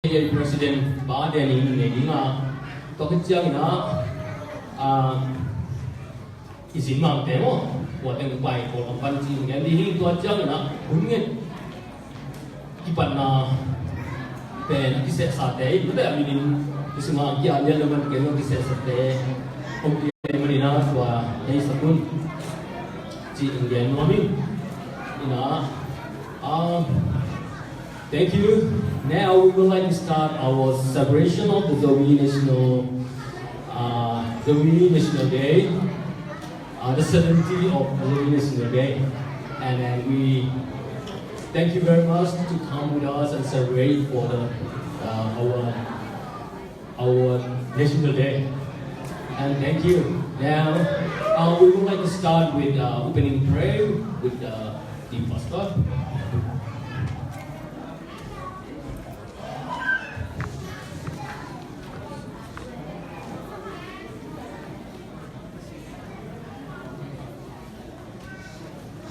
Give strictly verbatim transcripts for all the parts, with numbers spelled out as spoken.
President Pa Danny in nei ding a, tua khit ciangin ah, ah, i zin mangte maw, tua teng pai Kawlgam pan ci-in gen ding hi. Tua ciangin ah hun ngen kipatna pen a kisehsate in, mate a minin i sungah a kia lian lo man kei lo kisehsate om kei manin ah tua tei sak un ci-in gen nuam ing. Ina, ah, thank you. Now we would like to start our celebration of the Zomi National, uh, Zomi National Day, uh, the seventieth of Zomi National Day. And then we thank you very much to come with us and celebrate for the, uh, our, our National Day. And thank you. Now, uh, we would like to start with, uh, opening prayer with, uh, the pastor.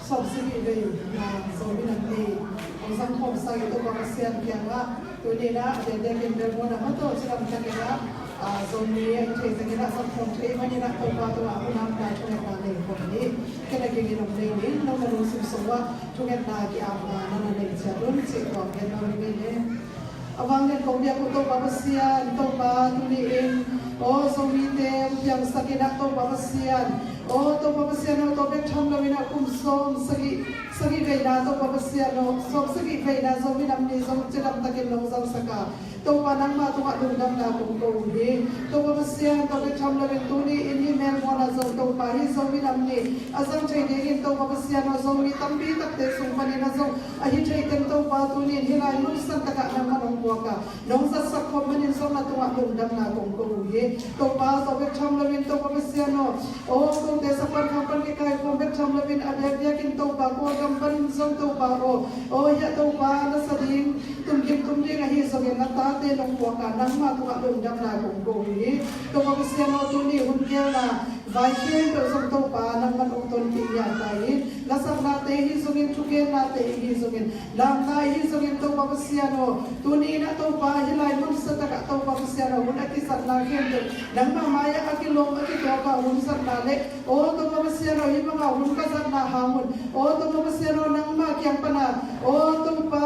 Sawmsagih vei, ah, Zomi Nam Ni hong zangkhawm sa i Topa Pasian kiangah tuni-in ah a diakdiakin Melbourne ah mah tawh cidam takin ah, ah, Zomi a i thei tengin ah zangkhawm thei manin ah Topa tungah hun a thungetna nei khawm ni. Ken a kigin om ding in nong na lungsim sung ah thungetna ki-apna na na nei ciat un cih tawh gen lo ding hi. A vanglian kong biak uh Topa Pasian, Topa tuni-in aw Zomite hong piangsak in ah Topa Pasian, aw Topa Pasian aw, tua bek tham loin ah kum sawm sagih, sagih veina Topa Pasian aw, sawm sagih veina Zomi Nam Ni zong cidam takin nong zangsak a, Topa nangmah tungah lungdamna kong ko uh hi. Topa Pasian, tua bek tham loin tuni-in hih Melbourne ah zong Topa hih Zomi Nam Ni a zang thei dingin Topa Pasian aw, Zomi tampi takte sung panin ah zong a hi thei teng Topa tuni-in hih lai mun san takah nangmah nong puak a, nong zatsak khawm manin zong na tungah lungdamna kong ko uh hi. Topa, tua bek tham loin Topa Pasian aw, aw kote sakpan khang pan kikaikhawm bek tham loin a diakdiakin Topa Kawlgam panin zong Topa aw, aw hiah Topa na sa ding, tumkim tum ding ahi zongin na tate nong puak a, nangmah tungah lungdamna kong ko uh hi. Topa Pasian aw, tuni hun gelna vai khempeuh zong Topa nangman hong tonpih ngiat ta in, lasaknate hi zongin, thugennate hi zongin, lamna hi zongin Topa Pasian aw, tuni-in ah Topa hih lai mun sa takah Topa Pasian aw, hun a kizatna khempeuh nangmah mai-ah a kilawm a kituak a hun zatna le, aw Topa Pasian aw, hih bangah hun ka zatna hang un, aw Topa Pasian aw, nangmah kiang pana, aw Topa,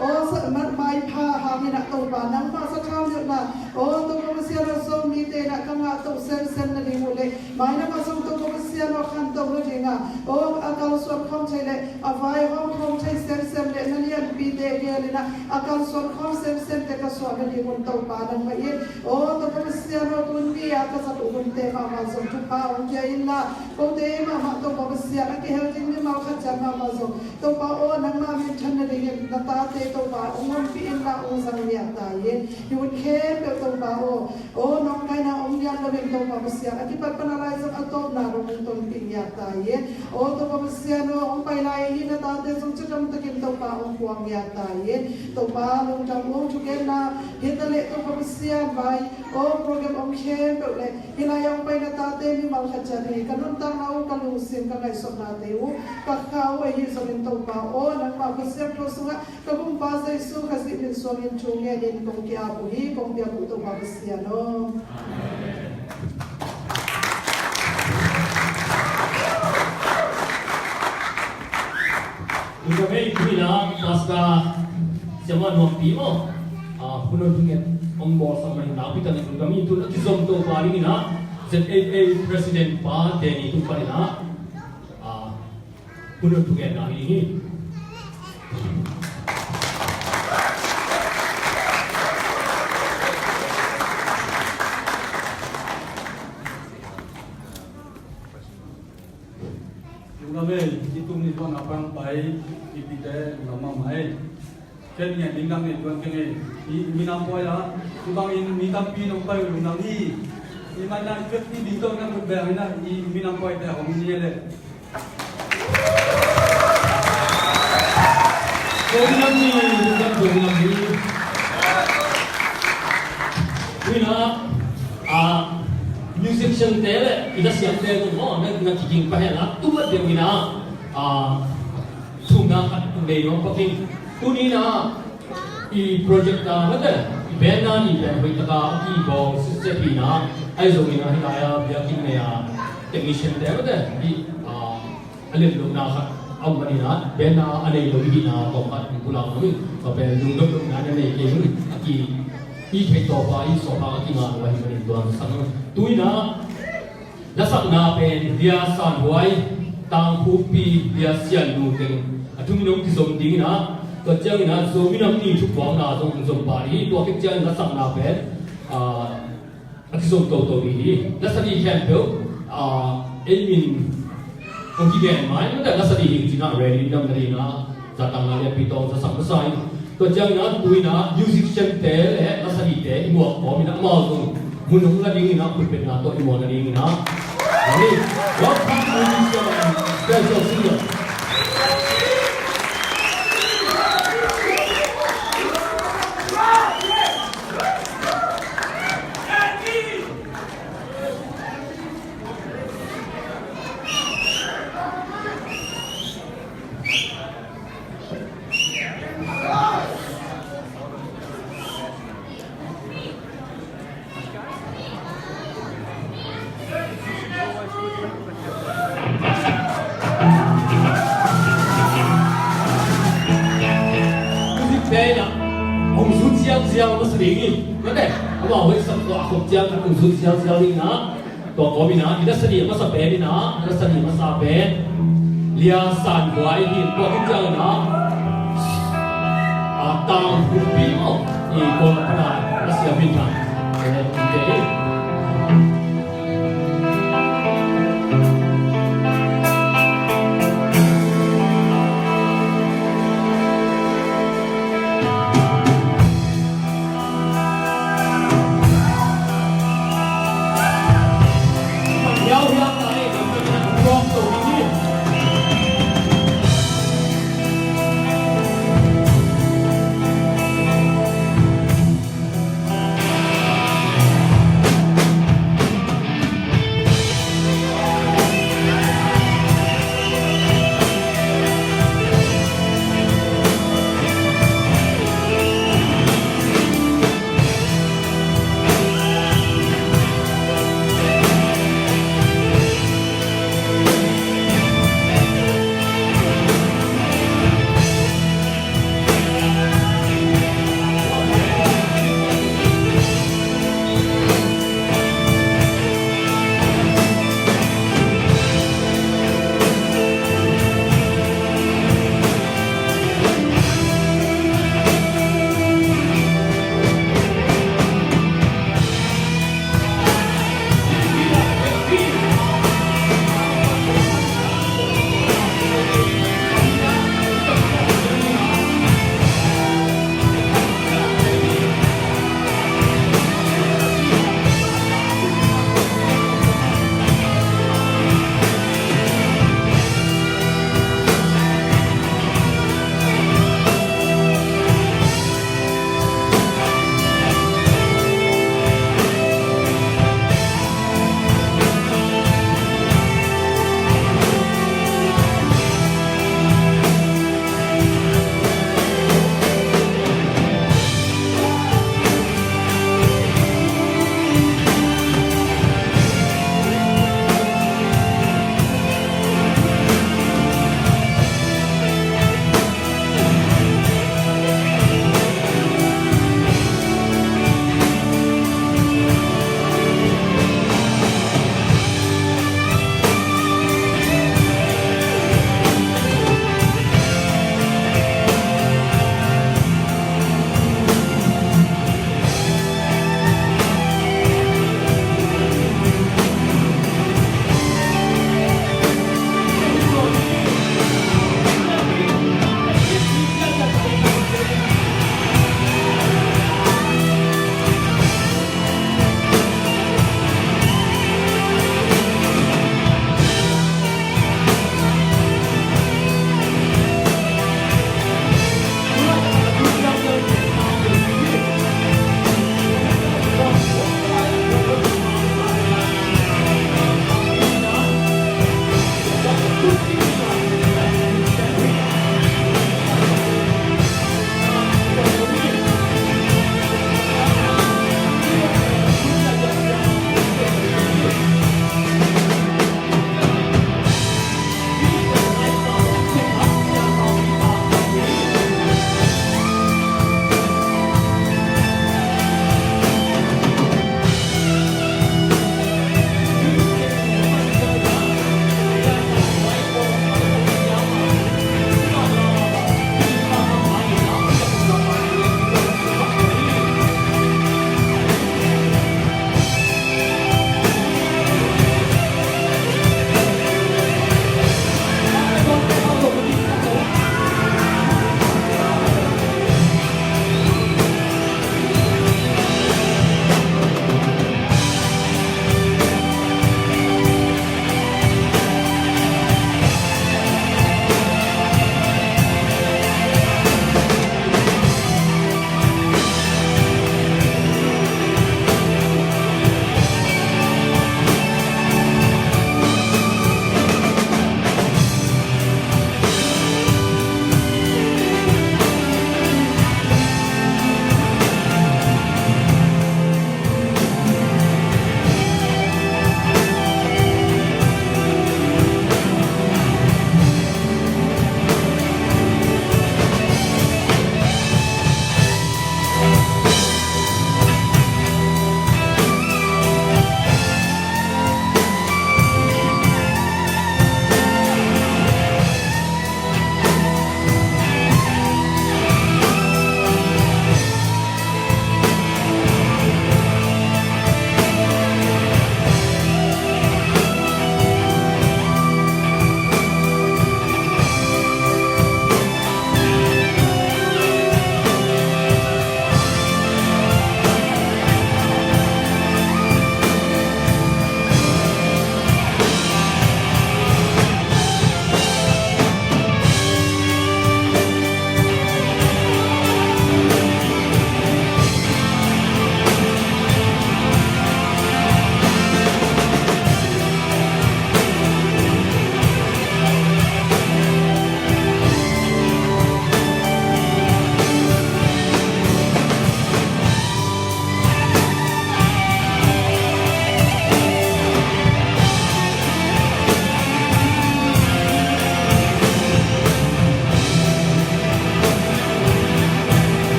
aw sa, ma-, maipha hangin ah Topa nangmah sathau nilhna, aw Topa Pasian aw, Zomite in ah ka ngah toh semsem nading uh le, mainam ah zong Topa Pasian aw, khantoh nading a, aw a kalsuan khawm thei le a vaihawm khawm thei semsem le na lianpite gel in ah a kalsuan khawm semsemte ka suah nading un Topa nangmah in, aw Topa Pasian aw, tun ni a ka zat uh hunte mahmah zong thupha hong pia inla, kote mahmah Topa Pasian a kihel ding mimal khat ciat mahmah zong Topa aw, nangmah minthan nadingin na tate Topa hong ompih inla hong zang ngiat ta in. Hih hun khempeuh Topa aw, aw nawngkaina om lian loin Topa Pasian a kipat pan a lai zong a tawpna dong hong tonpih ngiat ta in. Aw Topa Pasian aw, hong pai lai hi na tate zong cidam takin Topa hong puak ngiat ta in. Topa lungdam ung, thugentehna hi ta leh Topa Pasian vai, aw program om khempeuh le hih lai-ah hong pai na tate mimal khat ciat hi ka nuntakna uh, ka lungsim, ka ngaihsutnate uh, ka kha uh ahi zongin Topa aw, nangmah Pasian thu sungah ka Gumpa Jesu Khazih min suangin thu ngenin kong ki-ap uh hi, kong biak uh Topa Pasian aw. Tua mei, tuni-in ah Pastor Siamah Nuampi maw, ah, hun hong thunget hong bawlsak manin nakpi takin hun ka mi tun a kizom Topa dingin ah Z A A President Pa Danny tung panin ah, ah, hun hong thungetna hi ding hi. Lungdam ei, i tung ni tuan a pang pai, i pite lungdam mahmah ei. Ken ngen ding dang nei tuan keng ei. I minam poi a, i bangin mi tampi nong pai lungdam hi. I man na i pek i ding tawh na mut beng hi na, i minam poi te hong ni le. Kong nam ni, kong nam ni. Ui na, ah, musician te le, i da siam te tu mo, na, na kiking pa he la, tu ma te ui na, ah, thumna khat nei nuam pak ing. Tuni-in ah i project, ah, mate, i Band na nih pen hoih taka a kibawng sitset hi na, ahi zongin a hih lai-a biakinn nei-a technician te mate hi, ah, a lem lohna khat a om manin a, band na a nei lo i hihna tawm khat in pulak lo hi. Tua pen lungdam lohna na nei kei un, a ki i theih tawpa i sawpa a kinga lo ahi manin tua sang lo. Tu-in a lasakna pen Lia San Huai, Tang Phu Pi, Lia Sian Nu teng a thumin hong kizom dingin a, tua ciangin a Zomi Nam Ni thuphuakna zong hong zom pah ding hi. Tua khit ciangin lasakna pen, ah, a kizom toto ding hi. Lasa ding khempeuh, ah, ei min hong kigen mai, mate lasa ding hi cih na ready nam na ding a, zatangna lianpi tawh za sak masa in. Tua ciangin a tu-in a musician te le lasa ding te i muak kawmin a amau zong mun hong la dingin a khutbetna tawh i muak na dingin a. Ready? Welcome musician and special singer. Music te in a hong zut ziauziau masa ding hi. Mate, amau hoih sak tawh a khop ciang khat hong zut ziauziau ding in a. Tua kawmin a i lasa ding a masa pen in a, lasa ding a masa pen Lia San Huai hi. Tua khit ciangin a, a, Tang Phu Pi maw, i Kawl pan a lasa ding a masa pen in a, eh, in te hi.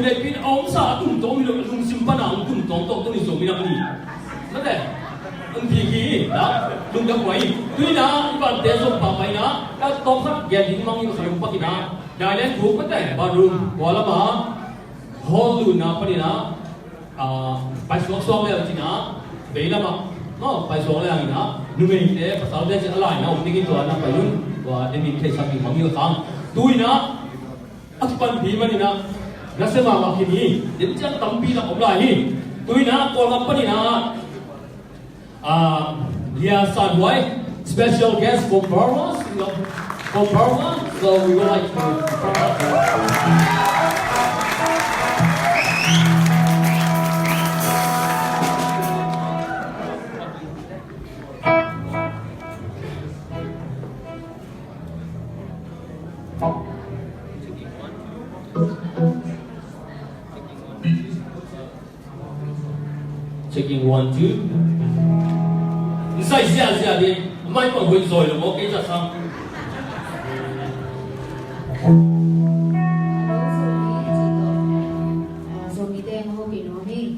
Hehpihna a omsa a tum tawm hi lo, a lungsim pan a hong tum tawm tawh tuni Zomi Nam Ni. Mate, hong thik hi, na, lungdam huai hi. Tu-in ah, i vante zong pahpah in ah, ka tawm khat gen ding mangngilh khat hong pak in ah, dailen thuk mate, bathroom, kua lam ah, hall lutna panin ah, ah, paisuak suak leu cin ah, veilam ah, no, paisuak leu in ah, numeite, pasalte cin a laina om ding in tua na pai un, tua demin theisak ding mangngilh kha. Tu-in ah, a kipanpi manin ah, na sem mahmah khin hi, dem ciang tampi tak om lai hi. Tu-in ah, Kawlgam panin ah, ah, Lia San Huai, special guest from Burma, from Burma, so we would like to Checking one, two. N sai ziahziah ding. Mai pang hoih zawi lo maw, kei zat sang. Zomi te hong hopih nuam hi.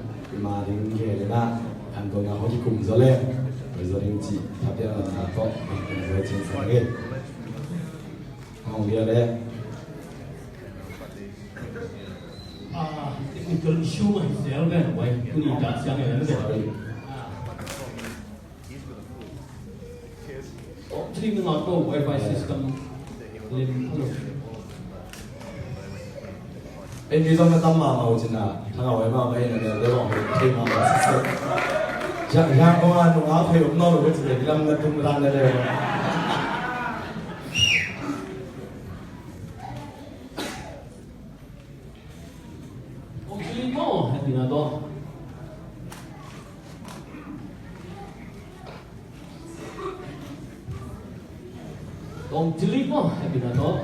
ima ding ke le na, kan to nga ho ki kum zo le, oi zo ding ci, tapi ang na to, ang zo cing sa ke. Ang dia le. Ah, technical issue mai sel ben, wai, kuni ta siang ya le. Sorry. Oh, three minute to Wi-Fi system. Lim, hello. Eh, mi zong na tam mahmah uh cin a, thangah Wi-Fi mah in a, le le bang thei mahmah sisat. Yang, yang kong a nung a thei um nawn lo uh cin a, lam na tum ran na le. Kong ci ling maw, happy na tawh. Kong ci ling maw, happy na tawh.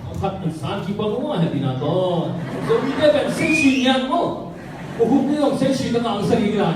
Kong khat in san ki pang maw, happy na tawh. Zo mi te ben sei si ngiat maw. Ko huk ni kong sei si na kang sa ing lai.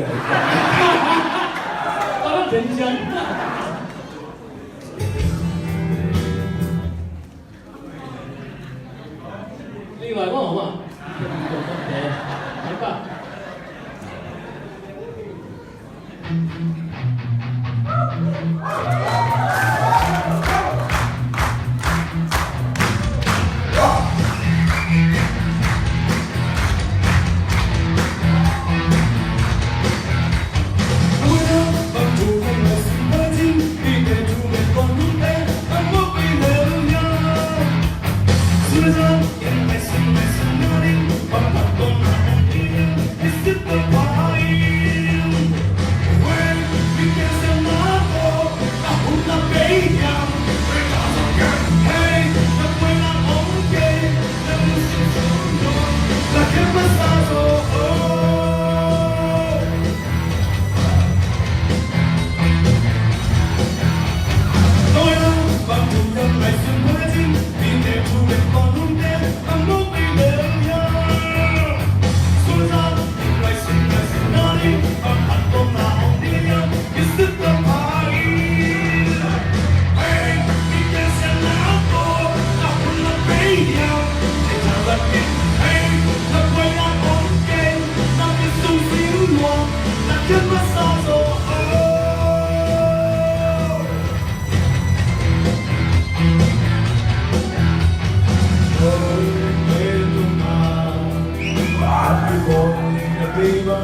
Tara den ciang. Ling lai mah, mah. Ling lai.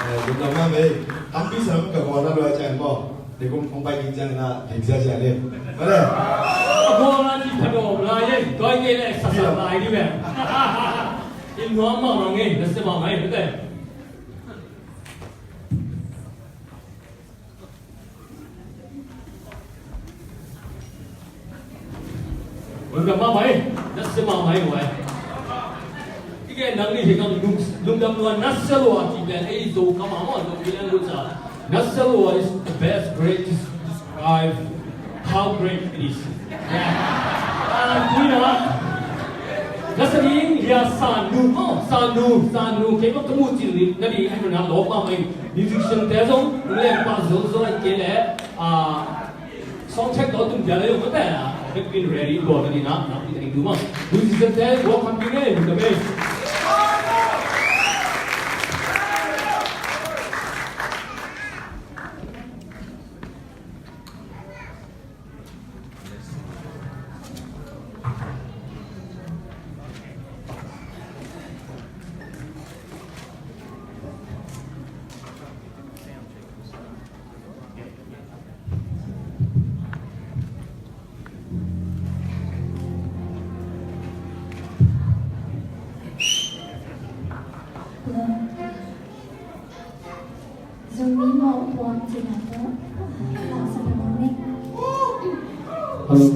Eh, lungdam mah ei. Tampi sa ka bawl na lua ciang maw. Dei kum hong pai ding ciang na, ding sia sia le. Male. Bawl na ding pha dawm lai ei. Doi kei le sa sa lai ding ve. Inn nuam mahmah ngei, na sia mahmah ei, mate. Lungdam mahmah ei, na sia mahmah ei, wai. I gen nang ni hi kang lung, lungdam lua, na sia lua, ci pen ei Zo ka mahmah, Zo ki language a. Na sia lua is the best, great to describe How great it is. Yeah. Ah, tu in ah, na sa ding, ya, Sanu, oh, Sanu, Sanu, kei bang ka muh cil nading, ai, na lawp mahmah in, musician te zong, leng pa zong zong, ai, kei leh, ah, sound check tawh tum pia leh zong, mate, ah, bek in ready, bawl nading ah, na pi ta ding tu mah. Musician te, welcome ding eh, welcome eh. Zomi mawh puang cina tawh, ah, laksak mawh ning. Hello.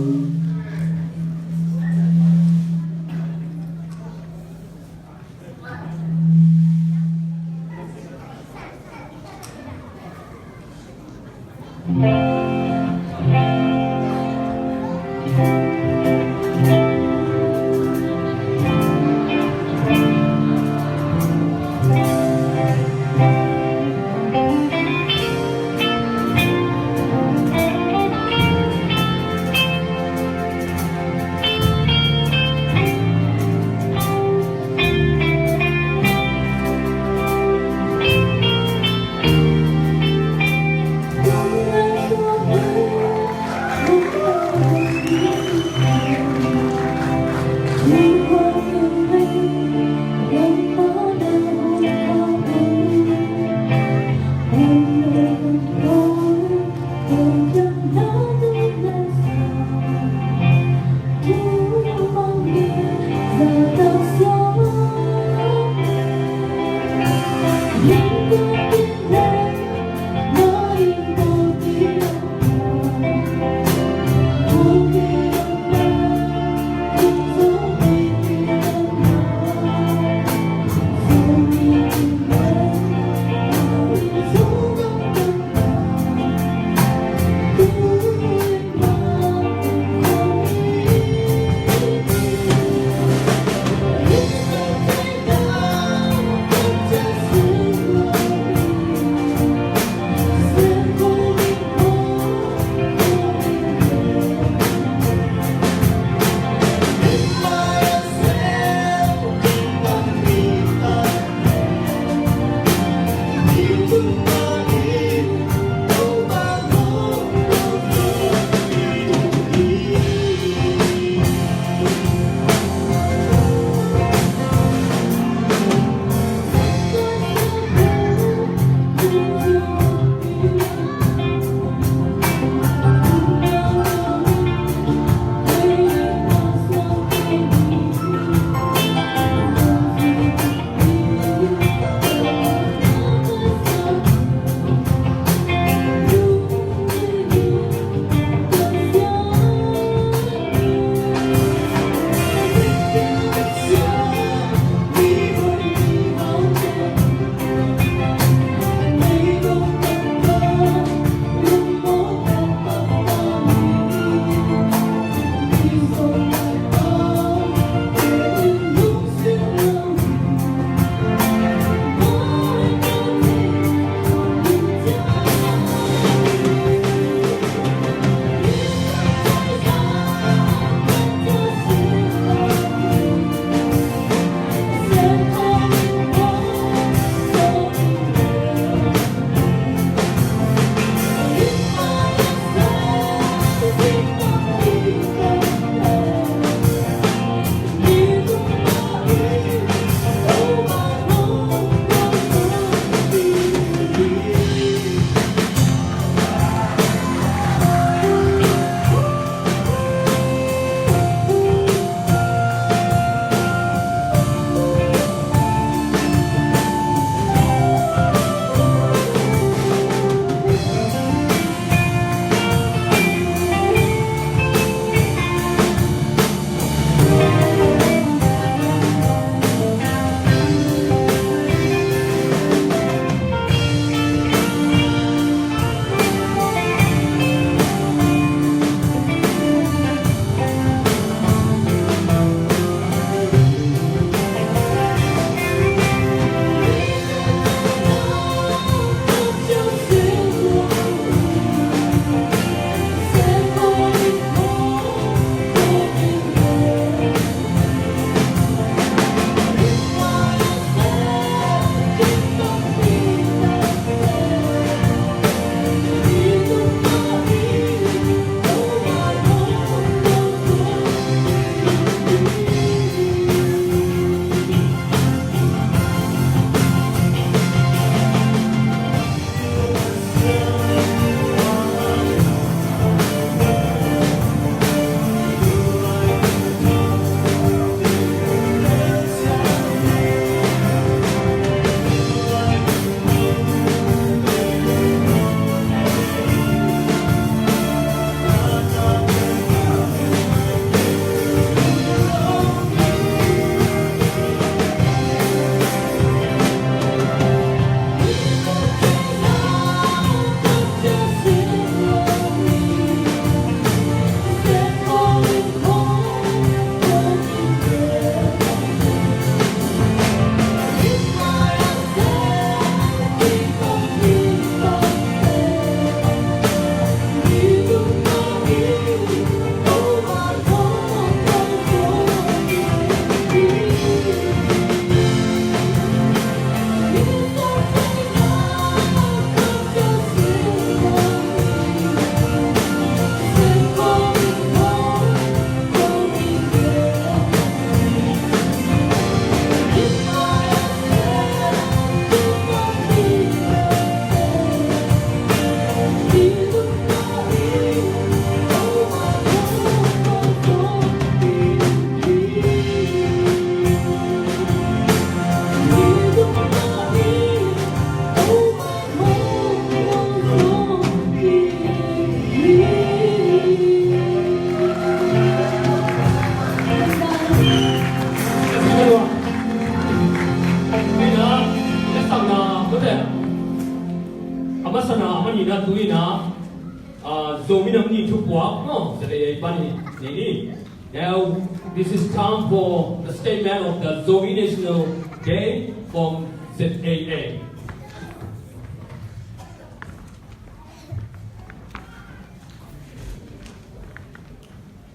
Now, this is time for the statement of the Zomi National Day from Z A A.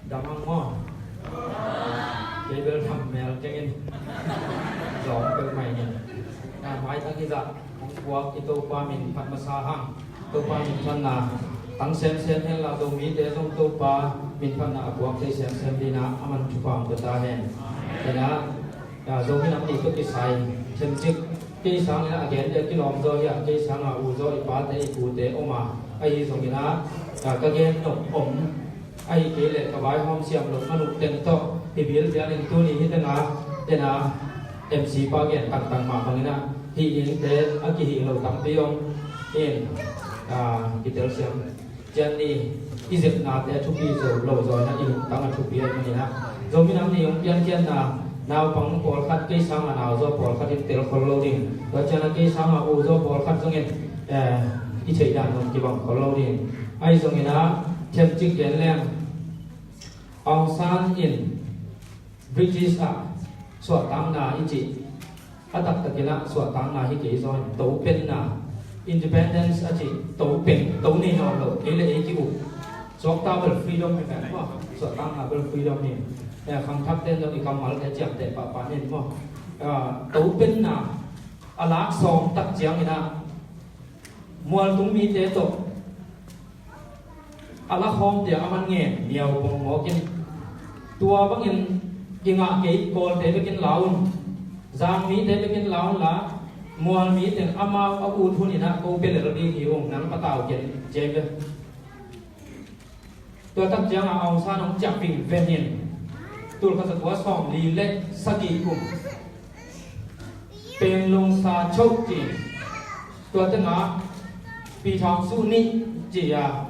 Damang maw? Kei bel dam mel keng in. Zong bel mai ni. Na mai tang hi zah. Hong puak i Topa min phat masa hang. Topa min phatna tang semsem hen la, Zomite zong Topa min phatna a puak thei semsem dina a man thupha hong pia ta hen. Ina, Zomi Nam Ni tawh kisai themcik kei sang ina a gen dia kilawm zaw hi a, kei sang a u zaw i pate i pute om a, ahi zong ina ka gen nop om. Ahi kei leh ka vaihawm siam loh manuk teng tawh i bil pian in tuni hi tena, tena M C pa gen tangtang mah bangin ah hih dingte a kihih lo tampi om in, kitel siam cian ni. I zepnate a thupi zo lo zaw in ah i lungtang a thupi a i manin ah Zomi Nam Ni hong piankhiatna naupang pawlkhat kei sang a nau zaw pawlkhat in tel khol lo ding. Tua cian a kei sang a u zaw pawlkhat zongin i theih dan zong kibang khol lo ding. Ahi zongin ah themcik gen leng Aung San in British ah suahtakna i cih a taktakin ah suahtakna hi kei zaw in to penna, independence a cih to pen, to nei nawn lo, ei le ei ki-uk. Suakta bel freedom hi pen maw, suahtakna bel freedom hi. Khangthakte in zong i kammalte ciamteh pahpah ni maw. To penna a lak sawm tak ciangin ah mualtung mite tawh a lakhawm dia a man ngen niau pong mawkin tua bangin kingah kei Kawlte bekin la un, Zangmite bekin la un la, mualmi teng amau a ut hun inah ko pelel ding hi ung, nang patau ken ciai ve. Tua tak ciangah Aung San hong ciah vingven in tulkhat zakua sawmli le sagih kum Penglung sa choh ci. Tua tengah Pi Thawng Suh nih ci-a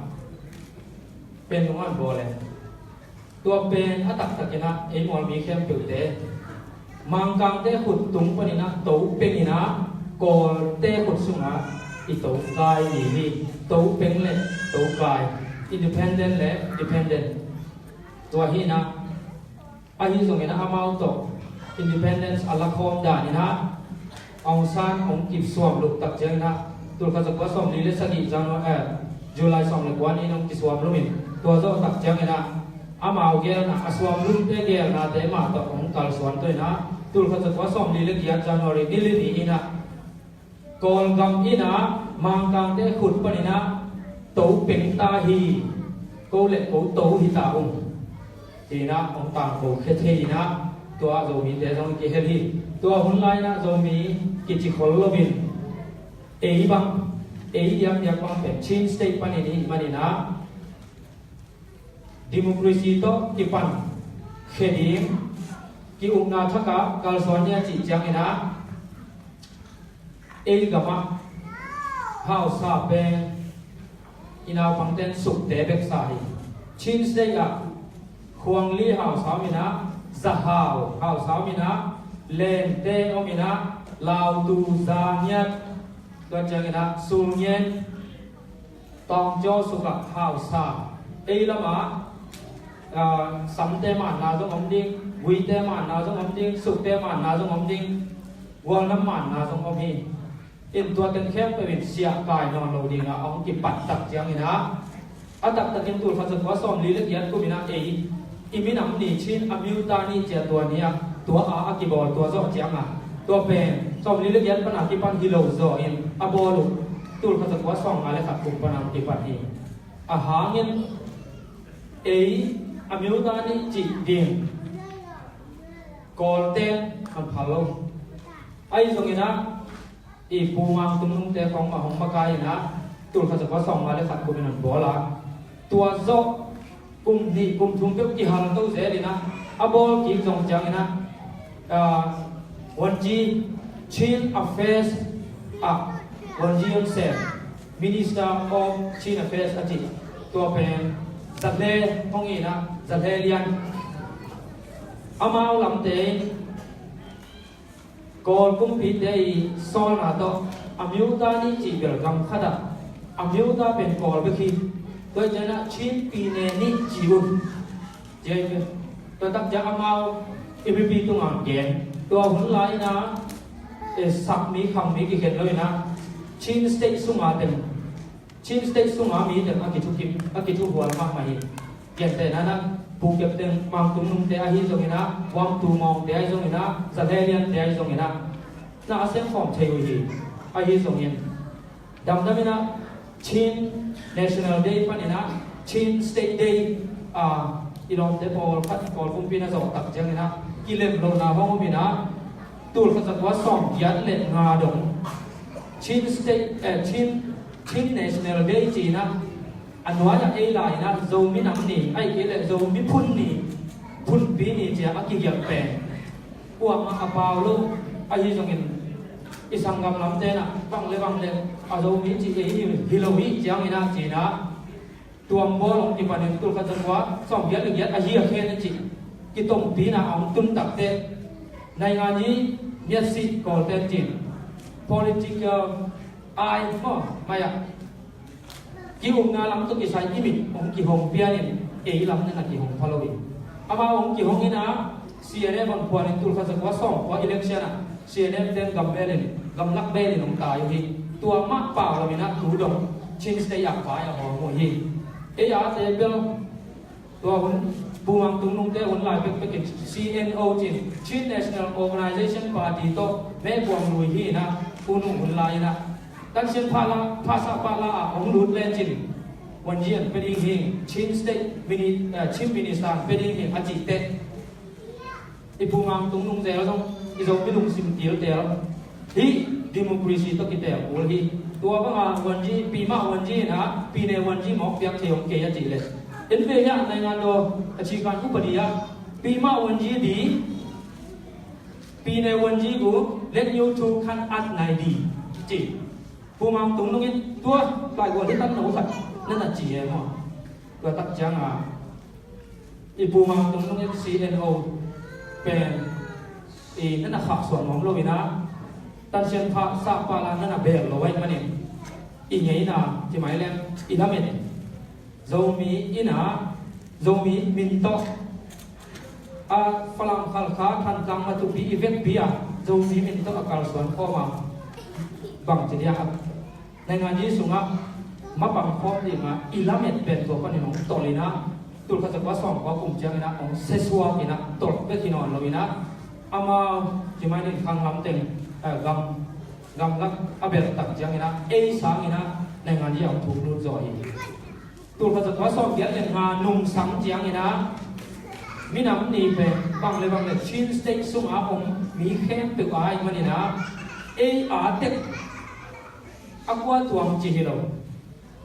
Penglung an bawl e. Tua pen a taktakinah ei mualmi khempeuhte Mangkangte khut tung paninah to penginah Kawlte khut sungah i to kai ni hi. To peng le to kai, independent le dependent. Tua hinah ahi zongin ah amau tawh independence a lakhawm daninah Aung San hong kisuam lup tak cianginah tulkhat zakua sawmli le sagih January, eh, July sawm le kua ni-in hong kisuam lumin tua zawh tak cianginah amau gelna a suam lumte gelnate mah tawh hong kalsuan tuinah tulkhat zakua sawmli le giat January ni li ni-inah Kawlgam inah Mangkangte khut paninah to peng ta hi. Ko le ko to hi ta ung. Tinah hong tangko khia thei inah tua Zomite zong kihel hi. Tua hun lai inah Zomi kici khol loin ei bang, ei diakdiak bang pen Chin State panin i hih maninah democracy tawh kipan khia ding ki-ukna thakah kalsuan ni a cih cianginah ei gamah hausa pen i naupangten Sukte beksa hi. Chin State ah Khuangli hausa om inah, Zahau hausa om inah, Lengte om inah, Lautu, Zangiat, tua cianginah Sulngiat, Tawngcaw Sukah hausa. Ei lamah Samte manna zong om ding, Guite manna zong om ding, Sukte manna zong om ding, Gualnam manna zong om hi. In tua teng khempeuh in siah kai nawn lo dingah a hong kipat tak cianginah a taktakin tulkhat zakua sawmli le giat kuminah ei i minam ni Chin a miuta ni cia tua ni-ah tua a a kibawl tua zawh ciangah tua pen sawmli le giat pana kipan hi lo zaw in a bawl uh tulkhat zakua sawmnga le khat kum pana hong kipan hi. A hangin ei a miuta ni cih ding Kawlte an phal lo. Ahi zonginah i Pu Mang Tung Nungte khong a hong makai inah tulkhat zakua sawmnga le khat kumin an bawl a tua zawh kum hnih kum thum peuh kihal to zel inah a bawl kik zong cianginah Wanji Chin Affairs ah Wanji Hun Sen Minister of Chin Affairs a cih tua pen zahle hong inah zahle lian amau lamte in Kawl kumpite i sawlna tawh a miuta nih cih bel gam khatah a miuta pen Kawl bek hi. Tua cianah Chin pine nih ci un. Tua tak ciang amau i mipi tungah gen, tua hun lai-in ah, eh, sakmi khangmi kikhen lo-in ah, Chin State sungah teng, Chin State sungah mi teng a kithukim, a kithuhual mahmah hi. Gentehna-in ah, Phuket teng Mangtung Nungte ahi zongin ah, Wangtu Mawngte ahi zongin ah, Zaleliante ahi zongin ah, na a sem khawm thei uh hi. Ahi zongin damdamin ah, Chin National Day panin ah, Chin State Day, ah, i lawmte pawlkhat, pawl kumpi na zawh tak ciangin ah, kilem lohna hong om in ah, tul khat za kua sawm giat le nga dong Chin State, eh, Chin, Chin National Day ci-in ah, a nuai-ah ei lai-in ah, Zomi Nam Ni, ahih kei leh Zomi Phun Ni, Phunpi Ni ci-a a kigelh pen kuamah a pau lo. Ahi zongin i sanggam lamte in ah, bang le bang le a Zomi ci ei hi, hi lo hi ciangin ah ci-in ah, tuambawl hong kipanin tul khat za kua sawm giat le giat ahi a khen a cih kitompina a hong tun takteh, naingan i miatsih Kawlten cin political ai maw, mai-ah ki-ukna lam tawh kisai i mit hong kihong pianin, ei lam na na kihong pha lo hi. Amau hong kihong in ah, C N F hong phuanin tul khat za kua sawm kua election ah C N F ten gam belin, gamlak belin hong tai uh hi. Tua mah pau lo-in ah tu dong Chin State ah vai a hawm uh hi. Ei a te bel tua hun Pu Mang Tung Nungte hun lai pekpekin C N O cin, Chin National Organization Party tawh mekuang lui hi-in ah, hun uh hun lai-in ah, Tan Sian Pha La, Pha Sa Pha La ah hong lut lecin, Wan Yi in pia ding hi, Chin State Mini-, eh, Chin Minister in pia ding hi a cih teh, i Pu Mang Tung Nung zel zong, i Zomi lungsim tiltel, hih democracy tawh kitel kul hi. Tua banga Wan Yi, Pi Mah Wan Yi in ah, Pi Ne Wan Yi mawk piak thei hong kei a cih leh, en ve hiah naingan daw a cikan upadi ah, Pi Mah Wan Yi di, Pi Ne Wan Yi gu, let you two can at nai di, ci. Pu Mang Tung Nung in tua laigual hi tan no khat na na ci e maw. Tua tak ciangin i Pu Mang Tung Nung in C N O pen i na na khahsuah nuam lo-in ah, Tan Sian Pha Sa Pha La na na bel lo ahih manin, i ngeina ci mai leng, i lamet Zomi in ah, Zomi min tawh a Falam, Khalkha, Thantlang, Matupi i vekpi ah Zomi min tawh a kalsuan khawm a, bangci dia, naingan i sungah mapang khawm dingah i lamet pen tua panin hong tolh in ah, tul khat za kua sawm kua kum ciangin ah hong sesuak in ah, tolh bek hi nawn lo-in ah, amau ci mai nin khang lam teng, eh, gam, gamlak a belh tak ciangin ah, ei sangin ah naingan i a hong thuk lut zaw hi. Tul khat za kua sawm giat le nga nungsang ciangin ah, minam ni pen bang le bang le Chin State sungah om mi khempeuh ahih manin ah, ei a tek a kua tuang ci hi lo.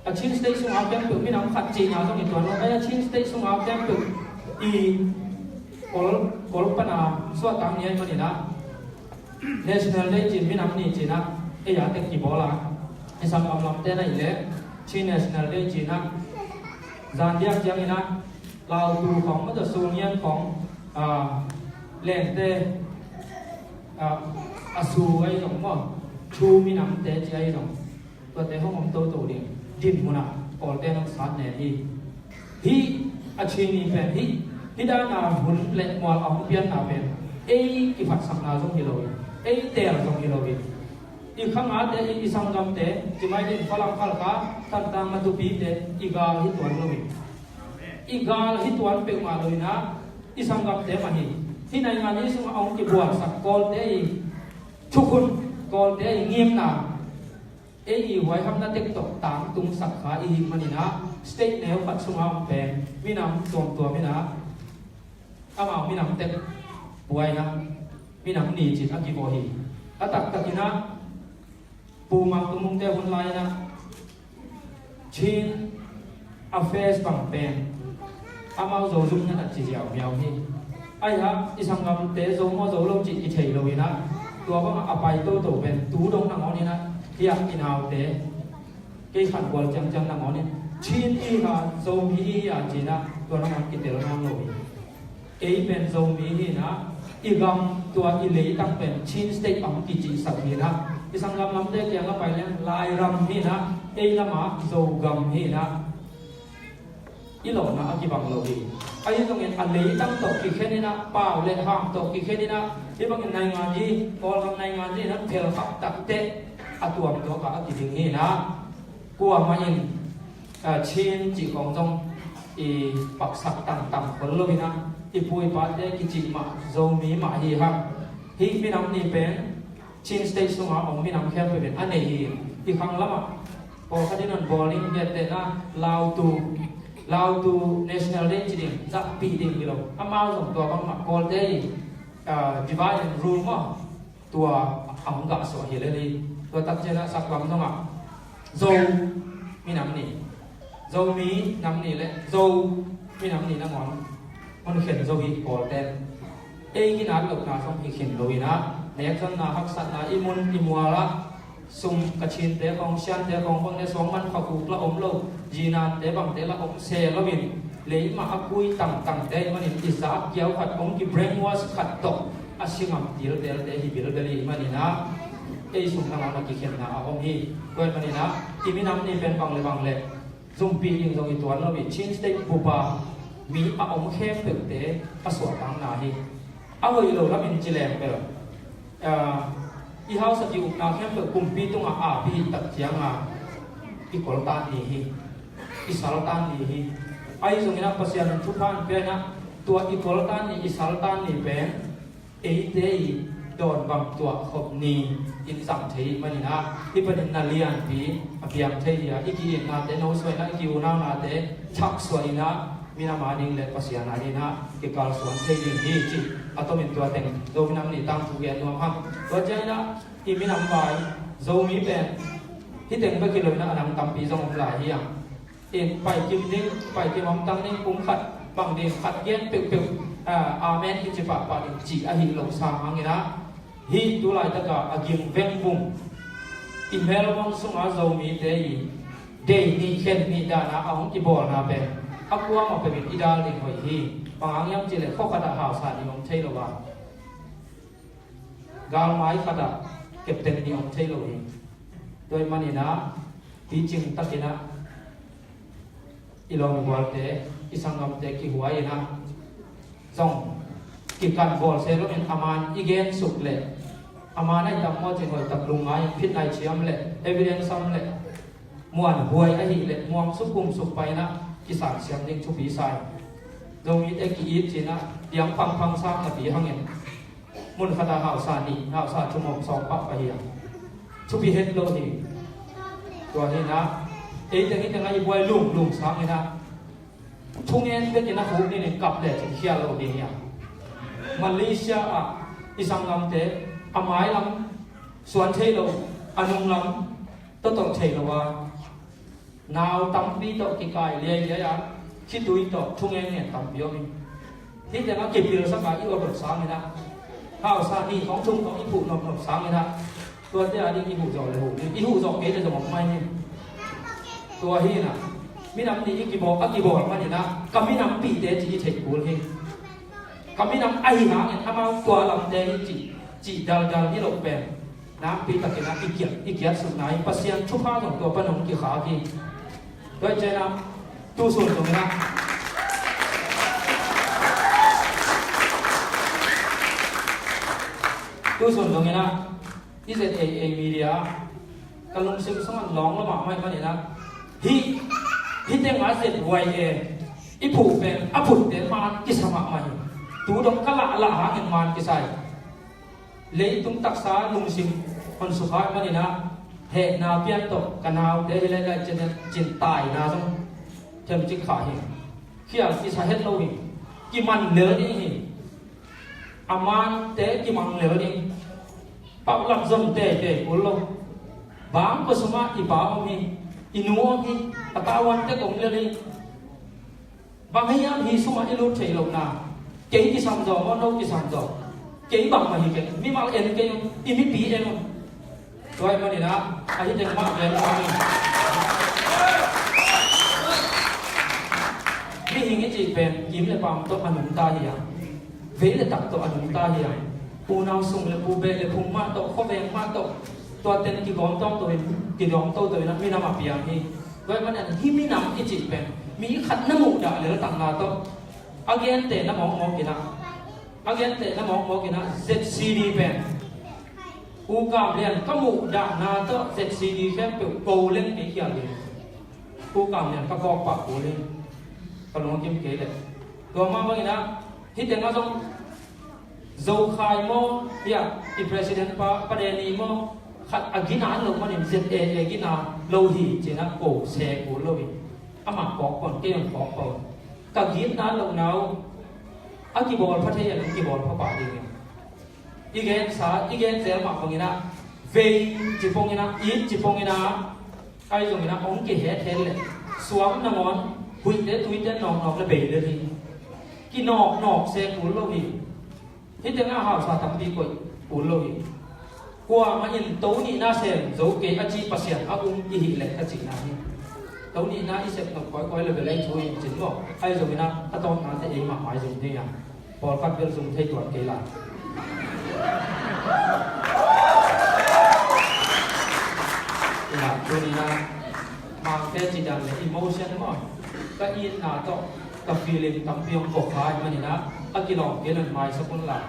A Chin State sungah khempeuh minam khat cihna zong hi tuan lo. Ei a Chin State sungah khempeuh i Kawl, Kawl pan a suahtak ni ahih manin ah, National Day cin, minam ni cin ah, ei a tek kibawl a, i sanggam lamte na hih leh Chin National Day cin ah, zan diak ciangin ah, Lautu khawng, mata Sulngian khawng, ah, Lengte, ah, a su ahi zong maw, Thu minamte ci ahi zong, tuate hong om toto ding dinmun ah Kawlte nong sat nen hi. Hih a Chin ni pen hih, hih dan a hun le mual a hong pianna pen ei kiphatsakna zong hi lo hi, ei teel zong hi lo hi. I khangate, i, i sanggamte, ci mai ding Falam, Khalkha, Thantlang, Matupite i gal hi tuan lo hi. I gal hi tuan peuhmah lo-in ah, i sanggamte mah hi. Hih naingan i sungah a hong kibuansak Kawlte i thukhun, Kawlte i ngimna, ei i huaihamna tek tawh tangtungsak kha i hih manin ah, state neu khat sungah om pen minam tuamtuam in ah, amau minam tek buaina, minam ni cin a kibawl hi. A taktakin ah, Pu Mang Tung Nungte hun lai-in ah, Chin Affairs bang pen amau Zozum na na ci ziau miau hi. Ahi hang i sanggamte Zo maw Zo lo cih kithei lo-in ah, tua bangah a pai toto pen tu dong nangawn in ah, hiah i naute, kei khangual ciangciang nangawn in, Chin i hi a, Zomi i hi a ci-in ah, tua nangawn kitel nawn lo hi. Ei pen Zomi hi-in ah, i gam, tua i leitang pen Chin State a hong kicihsak hi-in ah, i sanggam lamte kiangah pai leng Lairam hi-in ah, ei lamah Zogam hi-in ah, i lawhna a kibang lo hi. Ahi zongin a leitang tawh kikhen in ah, pau le hang tawh kikhen in ah, hih bangin naingan hi, Kawlgam naingan hi in ah, phel khak takteh a tuamtuak ah a kiding hi in ah, kuamah in, ah, Chin cih khawng zong i paksak tangtang khol lo in ah, i pu i pate kicih mah Zomi mah hi hang. Hih minam nih pen Chin State sungah om minam khempeuh in a nei hi. I khang lamah pawlkhat in hong bawl in, biate na Lautu, Lautu National Day ci ding, zahpih ding hi lo. Amau zong tua bangmah Kawlte i, ah, divide and rule maw, tua a hong gahsuah hi lel hi. Tua tak ciangin ah saklam zongah Zo minam nih, Zomi nam nih le Zo minam nih nangawn hong khen zo hi Kawlten. Ei ginat lohna zong hi khin lo in ah, nekzonna haksatna i mun i mual ah, sum Kachinte khawng, Siante khawng bang le suang man khakuk la om lo, zinante bangte la om se loin, leimah a kui tangtangte ahih manin i zak kiau khat hong ki brainwash khat tawh a si ngam tiltelte hi bilbel ahih manin ah, ei sung nangawn a kikhenna a om hi. Tua ahih manin ah, i minam nih pen bang le bang le zumpih ding zong i tuan lo hi. Chin State bup a mi a om khempeuhte a suahtakna hi. A hoih lo lamin ci leng bel, ah, i hausa ki upna khempeuh kumpi tungah ap hi tak ciangin i koltan ni hi, i saltan ni hi. Ahi zongin ah Pasian in thupha hong pia in ah, tua i koltan ni, i saltan ni pen eite i dawn bang tuah khop ni in zang thei ahih manin ah, hih panin na lianpi a piang thei hi a, i ki-itnate nosuah in ah, i ki-unaunate thaksuah in ah, minam a ding le Pasian a ding ah kikalsuan thei ding hi cih a tomin tua teng Zo minam nih tangthu gen nuam hang. Tua ciangin ah i minam vai Zomi pen hih teng bek hi lo in ah, a dang tampi zong om lai hi hang. In paikim ding, paikim hamtang ding, kum khat bang ding, khat gen peuhpeuh, ah, amen kici pahpah ding cih ahi lo sang hangin ah, hih tu laitaka a ging vengvung i Melbourne sunga Zomite i deih nih khen nih dana a hong kibawlna pen a kuamah peuhin i dal ding hoih hi. Bang hang hiam cih leh khua khatah hausa nih om thei lo a, galmai khatah captain nih om thei lo hi. Tua ahih manin ah picing takin ah i lawm i gualte, i sanggamte kihuai in ah zong kikan bawl se loin, a man i gen suk leh, a man a i tam maw cin hoih tak lungngai in, phitna i ciam leh, evidence sam leh, muanhuai ahih leh muang suk gum suk pai in ah kisan siam ding thupi sa in. Zomite ki-it ci in ah diang phangphang sam napi hangin mun khatah hausa nih, hausa thum om sawm pah pah hi a, thupi het lo hi. Tua hi in ah, ei teng i teng ah i buai lunglung sangin ah, thungen bekin a khuk nin in kap lecin khial lo ding hi a. Malaysia ah i sanggamte a mailam suan thei lo, a nunglam totolh thei lo a, nau tampi tawh kikai liailiai a, khitui tawh thungen ngen tampi om hi. Hih tengah kipilsak a i awt sangin ah, hausa nih khawng thum khawng i phuh nopnop sangin ah, tuate a ding i huh zawh le huh ding, i huh zawh kei le zong om mai hi. Tua hi in ah, minam nih i kibawl, a kibawl manin ah ka minampihte ci i theih kul hi. Ka minam ahi hangin amau tua lamte hi cih, cih daldal hi lo pen, nakpi takin ah i kiat, i kiatsukna hi. Pasian thupha zong tua pan hong kikhak hi. Tua hi ciangin ah, tu sun zongin ah, tu sun zongin ah, i Z A A media ka lungsim sungah lawng lo mahmah ahih manin ah, hih, hih tengah Z Y A i phuh pen a phutte man kisa mahmah hi. Tu dong ka lahlah hangin man kisa hi. Leitung taksa lungsim hon sukha ahih manin ah, hehna pian tawh ka naute hi leh lai cin, cin taina zong themcik kha hi. Khial kisa het lo hi. Kiman lel ding hi. A mante kimang lel ding. Paulap zon teitei kul lo. Bang ko sungah i pa om hi, i nu om hi, a tavuan tek om lel hi. Bang hei hiam, hih sungah i lut theih lohna. Kei kisam zaw maw, no kisam zaw? Kei bangmah hi kei, mimal en kei un, i mipi en un. Tua ahih manin ah, ahi teng mah gen nuam ing. Mihing i cih pen kim le paam tawh a nungta hi a, vei le tak tawh a nungta hi a, unau sung le pu beh le phung mah tawh, khuaveng mah tawh, tua teng kigawm tawh tawh in, kigawm tawh tawh in ah minam a piang hi. Tua ahih manin ah, hih minam i cih pen mi khat na muhdah leltakna tawh A gentehna mawkmawk in ah, a gentehna mawkmawk in ah, Z C D pen U Kam Lian ka muh dahna tawh Z C D khempeuh ko leng kei khial ding. U Kam Lian ka kawk pah kul hi. Ka lungkim kei leh. Tua mah bangin ah, hih tengah zong Zokhai maw, hiah i president pa, Pa Denny maw, khat a gina lo manin Z A A gina lo hi ci-in ah ko se kul lo hi. Amah kawk pah un, kei hong kawk pah un. Ka gina lohna uh a kibawl pha thei a, hong kibawl pha pah ding hi. I gensa, i gen zel mah bangin ah, vei ci pongin ah, it ci pongin ah, ahi zongin ah hong kihet het leh, suang nangawn, huihte tuite nawknawk le bei lel hi. Kinawknawk se kul lo hi. Hih tengah hausa tampi koih kul lo hi. Kuamah in to nihna sem zo kei a ci Pasian a um i hih leh ka cihna hi. To nihna i sep nop kawikawi le bel ei thu in cin maw? Ahi zongin ah a tawpnate ei mahmah i zong ding a, pawlkhat bel zong thei tuan kei lai. Ina, tuni-in ah Mangte ci dan le emotion maw, ka itna tawh ka feeling tampi hong kawk kha ahih manin ah, a kilawm kei leh maisak un la.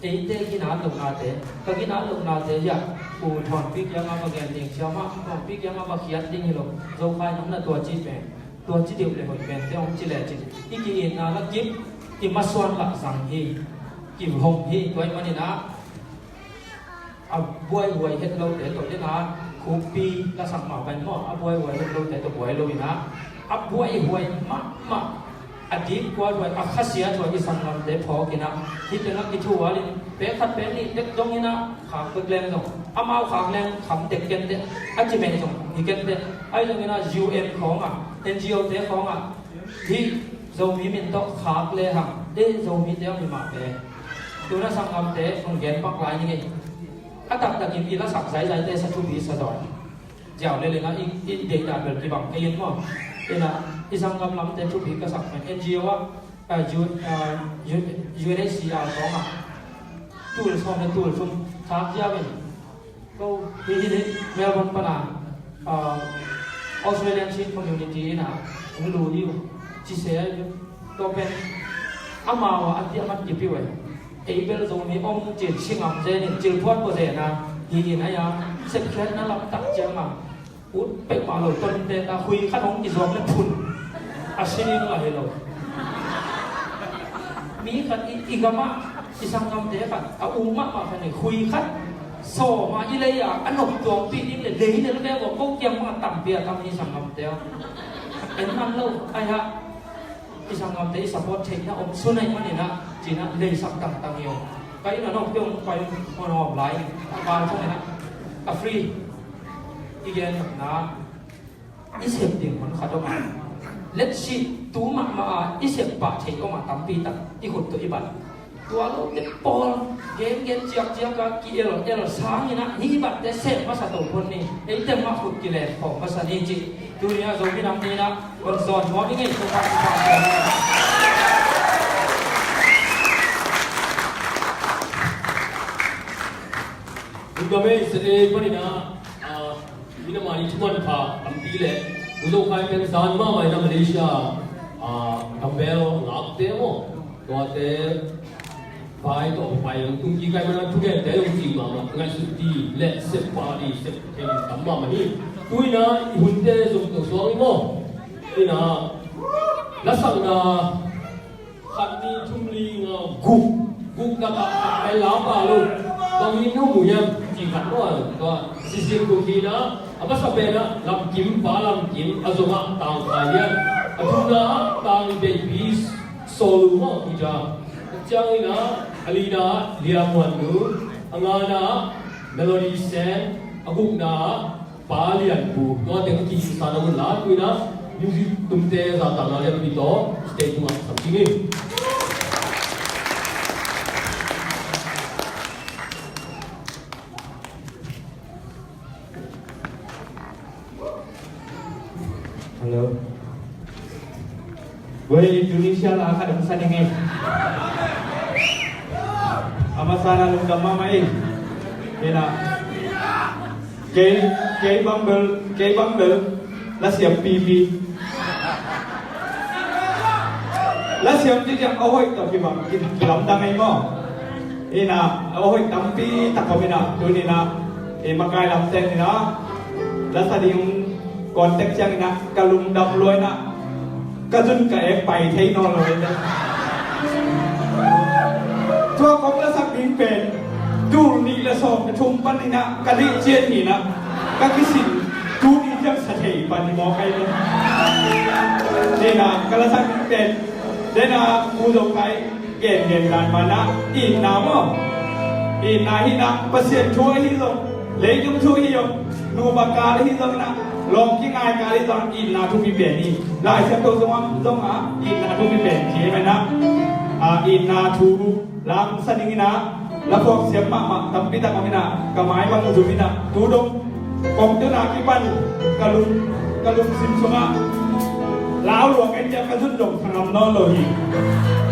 Eite ginat lohnate, ka ginat lohnate hiah, Pu Thawnpi kiangah va gen ding, Siamah Thawnpi kiangah va khiat ding hi lo. Zokhai nam na tua ci pen, tua ci deuh le hoih pen te hong ci lecin, i ki-itna la kip, i masuan lah zang hi, kihong hi. Tua ahih manin ah, a buaihuai het lote tawh dena, Khuppi lasak mah pen maw, a buaihuai het lote tawh buai lo in ah, a buaihuai mahmah, a dik kuat huai, a khasiat huai i sanggamte phawk in ah, hih tengah kithuhual in, pek khat pek nih dek dong in ah, khak bek leng zong, amau khak leng kham tek kenteh, a cimeh zong hi kenteh. Ahi zongin ah U N khawngah, N G O te khawngah, hih Zomi min tawh khak le hang, eh, Zomite a mi mah pe. Tuna sanggamte hong gen pak lai ni ngei. A taktakin i lasak zaizaite sa thupi sa dawn. Ziau le lenga i, i deihdan bel kibang kei in maw. Ina, i sanggam lamte thupi ka sak pen N G O ah, ah, U, ah, U, U N H C R khawngah tul sawm le tul thum thak ziau in. Ko, hi hi hi, Melbourne pana, ah, Australian Chin Community ina, hong lu hi uh, ci se hi uh. Tua pen, amau a, a tiaman kipiu eh. Ei bel Zomi om cin, singam zen in, cilphuan ko zen a, hi in a ya, sepkhiatna lamtak ciang a, ut pek mah lo, tonte ta, hui khat hong kizuak le phun. A sining la hi lo. Mi khat i, i gam ah, i sanggamte khat, a ung mahmah khat in, hui khat, sawm a i lei a, a nop tuangpih ding le, lei le le ko kiang mah tampi a tam hi sanggamte a. En man lo, ai ha. I sanggamte i support theihna om sun ahih manin ah, ci-in ah leisak tangtang hi ung. Ka inn a nong pia ung pai hong om lai. Val thong in ah, a free. I gen na, i sep ding hun khat om a. Let's see, tu mahmah a, i sep pah theih om a, tampi tak i khut tawh i bat. Tua lote pawl, gen gen ciakciak a ki-el el sangin ah, hih batte sep masa to phot ni, eite mah khut kilen khawm masa ni cih. Tuni-ah Zomi Nam Ni in ah, hong zawn mawk ni ngei, Topa thupha pia ni. Lungdam ei, Sate panin ah, ah, Minamani thuman pha tampi le, U Zo Khai pen zan mahmah in ah Malaysia, ah, dumbbell ngakte maw, tuate, vai tawh vai tung kik ai mana thugente zong cing mahmah, ngaihsut ding le sep pah ding, sep thei ding tam mahmah hi. Tu in ah i hunte zong tawh suang hi maw. In ah, lasakna khat, nih, thum, li, nga, guk, guk takah khat pen la pah lo. Bang hi na mu hiam cih khat maw, tua sisim guk hi in ah, a masa pen ah Lamkim, Pa Lamkim, a zomah Tang Khai Lian, a thumna ah Tang Deihpi Saw Lu maw, Puja. Ciangin ah, a lina ah Lia Muan Lu, a ngana ah Melody Sen, a gukna ah Pa Lian Pu. Tua teng kisa na mun la, tu in ah music tumte zahtakna lianpi tawh stage tungah sam cing hi. Hello. Wei, Indonesia la khat hong sa ning ei. A masa na lungdam mahmah ei. Kei na. Kei, kei bang bel, kei bang bel. La siam pipi. Lasiam ci ciang a hoih tawh kibang, ki, kilamdang ei maw. Ina, a hoih tampi tak om ina, tuni ina, i makai lam ten ina, lasa ding contact ciang ina, ka lungdam lua ina, ka zun ka ek pai thei nawn lo ina. Tua kong lasak ding pen, tul nih le sawm le thum pan ina, ka dih cian hi ina, ka kisin, tuni ciang sa thei pan hi maw kai ina. Ina, ka lasak ding pen, Dena Pu Zong Khai gen gen dan mana, itna maw. Itna hi na, Pasian thu ahi zong, leitung thu ahi zong, nupa kal ahi zong na, lawng kingai kal ahi zong, itna thupi pen hi. Lai Siangtho zong a, zong a, itna thupi pen hi mana. A, itna thu lam sa ding ina, la phuak siam mahmah tampi tak om ina, ka mai bang zum ina, tu dong kong tun a kipan ka lung, ka lungsim sungah lau luang en ciang ka zun dong thangam nawn lo hi.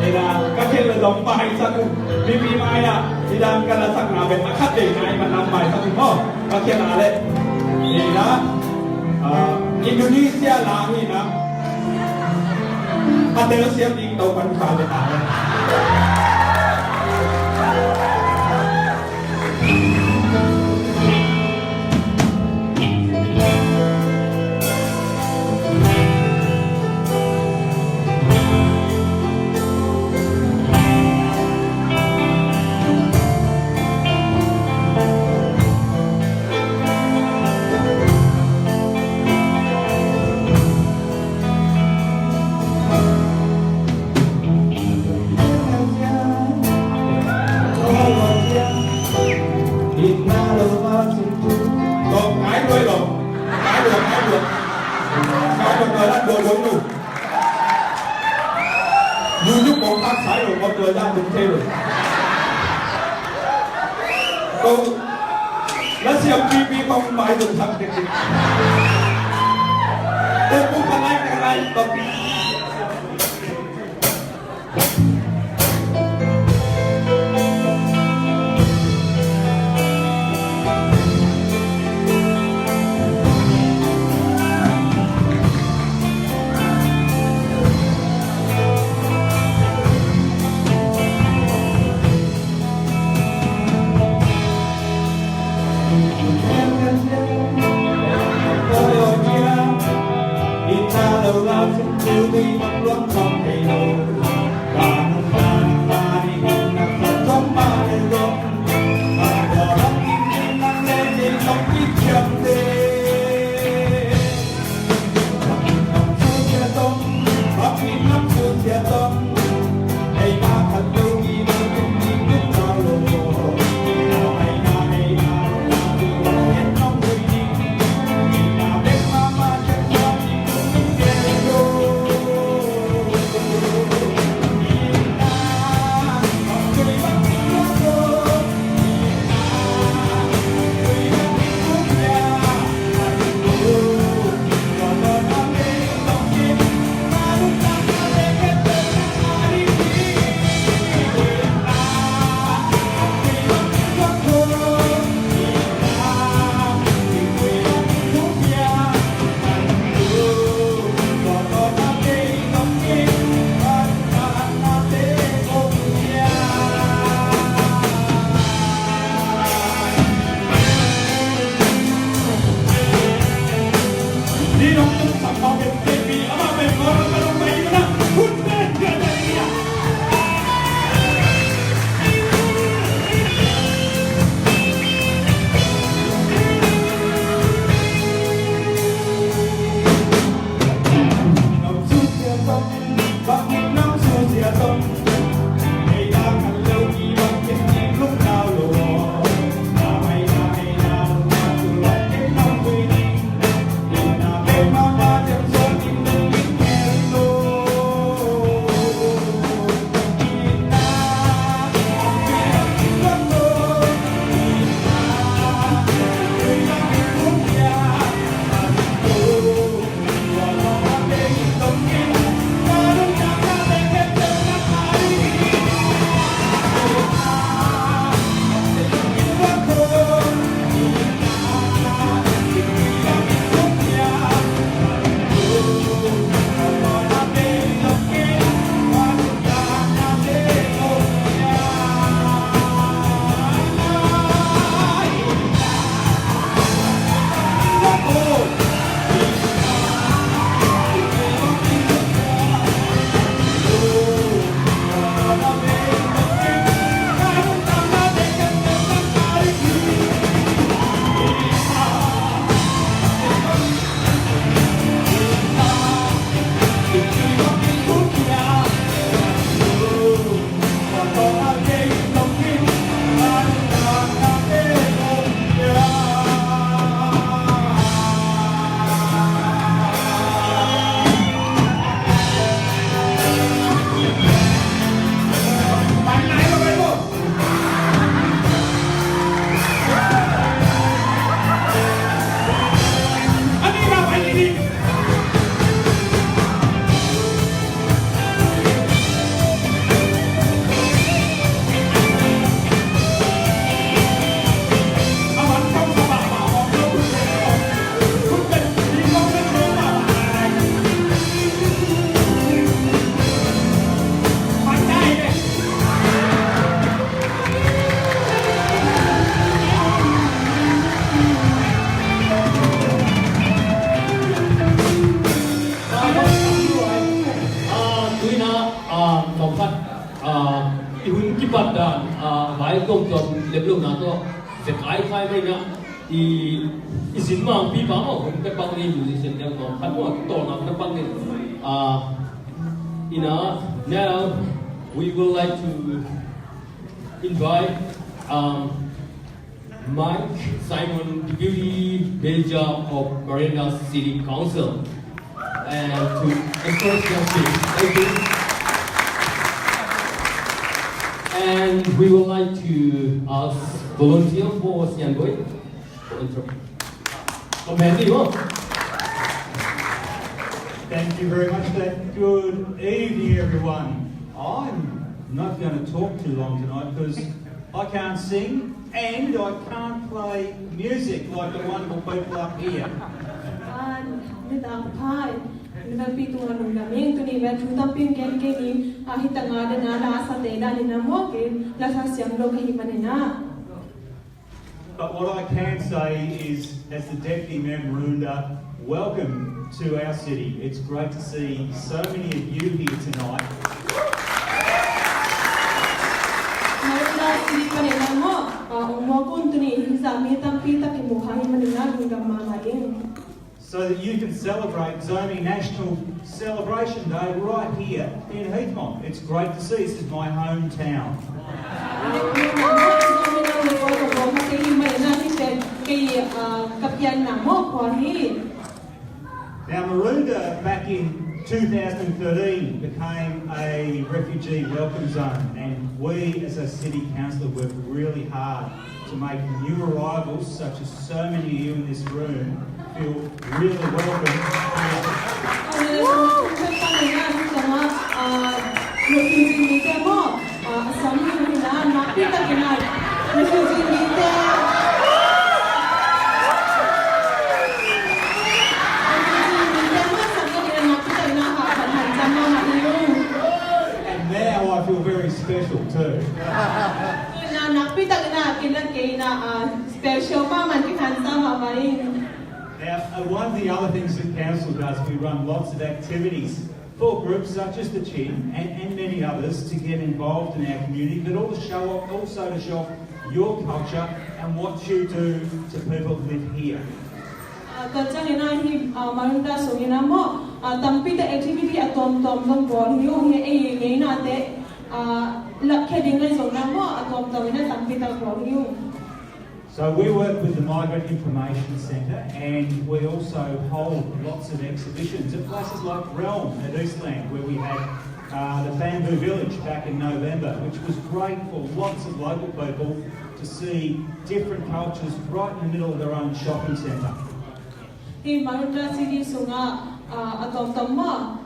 Ina, ka khel le zong maisak uh, mipi mai ah, i dan ka lasakna pen a khat vei ngai man lam maisak uh maw. Ka khel a le, ina, ah, Indonesia la hi na, a tel siam ding to pan ka le ta le. Luluk kong tak sai lo, kong tua ja tung te lo. Kong la siam pipi kong mai tung sak tek tek. Te pu ka lai ka lai kong. Ah, i hun kipat dan, ah, vai tuamtuam lem lo na tawh, zekai khai mai na, i, i zin mangpi pa mah hun pia pak ni, musician deuh tawh khat mah tawh na pia pak ni. Ah, ina, now we would like to invite, um, Mike Simon, Deputy Mayor of Maroondah City Council, and to encourage your speech. Thank you. And we would like to ask volunteer for Sian Boy for intro. Come, Andy, oh. Thank you very much for that. Good evening, everyone. I'm not gonna talk too long tonight 'cause I can't sing and I can't play music like the wonderful people up here. Ah, nitak pai. Nitak pi tu anu na meng tu ni vet tu tam pin ken ke ni, ah, hi tanga de na la sa te da ni na mo ke, la sa siam lo ka hi ma ni na. But what I can say is, as the Deputy Mayor of Maroondah, welcome to our city. It's great to see so many of you here tonight. Maroondah City panin ah maw, ah, ong mawk un tuni hi zah mi tampi tak kimu kha hi manin ah lungdam mahmah ing. So that you can celebrate Zomi National Celebration Day right here in Heathmont. It's great to see. This is my hometown. Now, Maroondah back in two thousand thirteen became a refugee welcome zone, and we as a city council worked really hard to make new arrivals, such as so many of you in this room, feel really welcome here. And now I feel very special too. Nakpi takin a, kei na, kei na, ah, special pa man, kei handsome pa man. Now, uh, one of the other things that council does, we run lots of activities for groups such as the Chin and, and many others to get involved in our community, but also show off, also to show off your culture and what you do to people who live here. Ah, tua ciangin ah hih, ah, Maroondah sungin ah maw, ah, tampi tak activity a tuamtuam zong bawl hi ung, hih ei ngeina te, ah, lakkhia ding le zong ah maw, a tuamtuam in ah tampi tak bawl hi ung. So we work with the Migrant Information Centre, and we also hold lots of exhibitions at places like Realm at Eastland, where we had, uh, the Bamboo Village back in November, which was great for lots of local people to see different cultures right in the middle of their own shopping centre. Hih Maroondah City sungah, ah, a tuamtuam maw,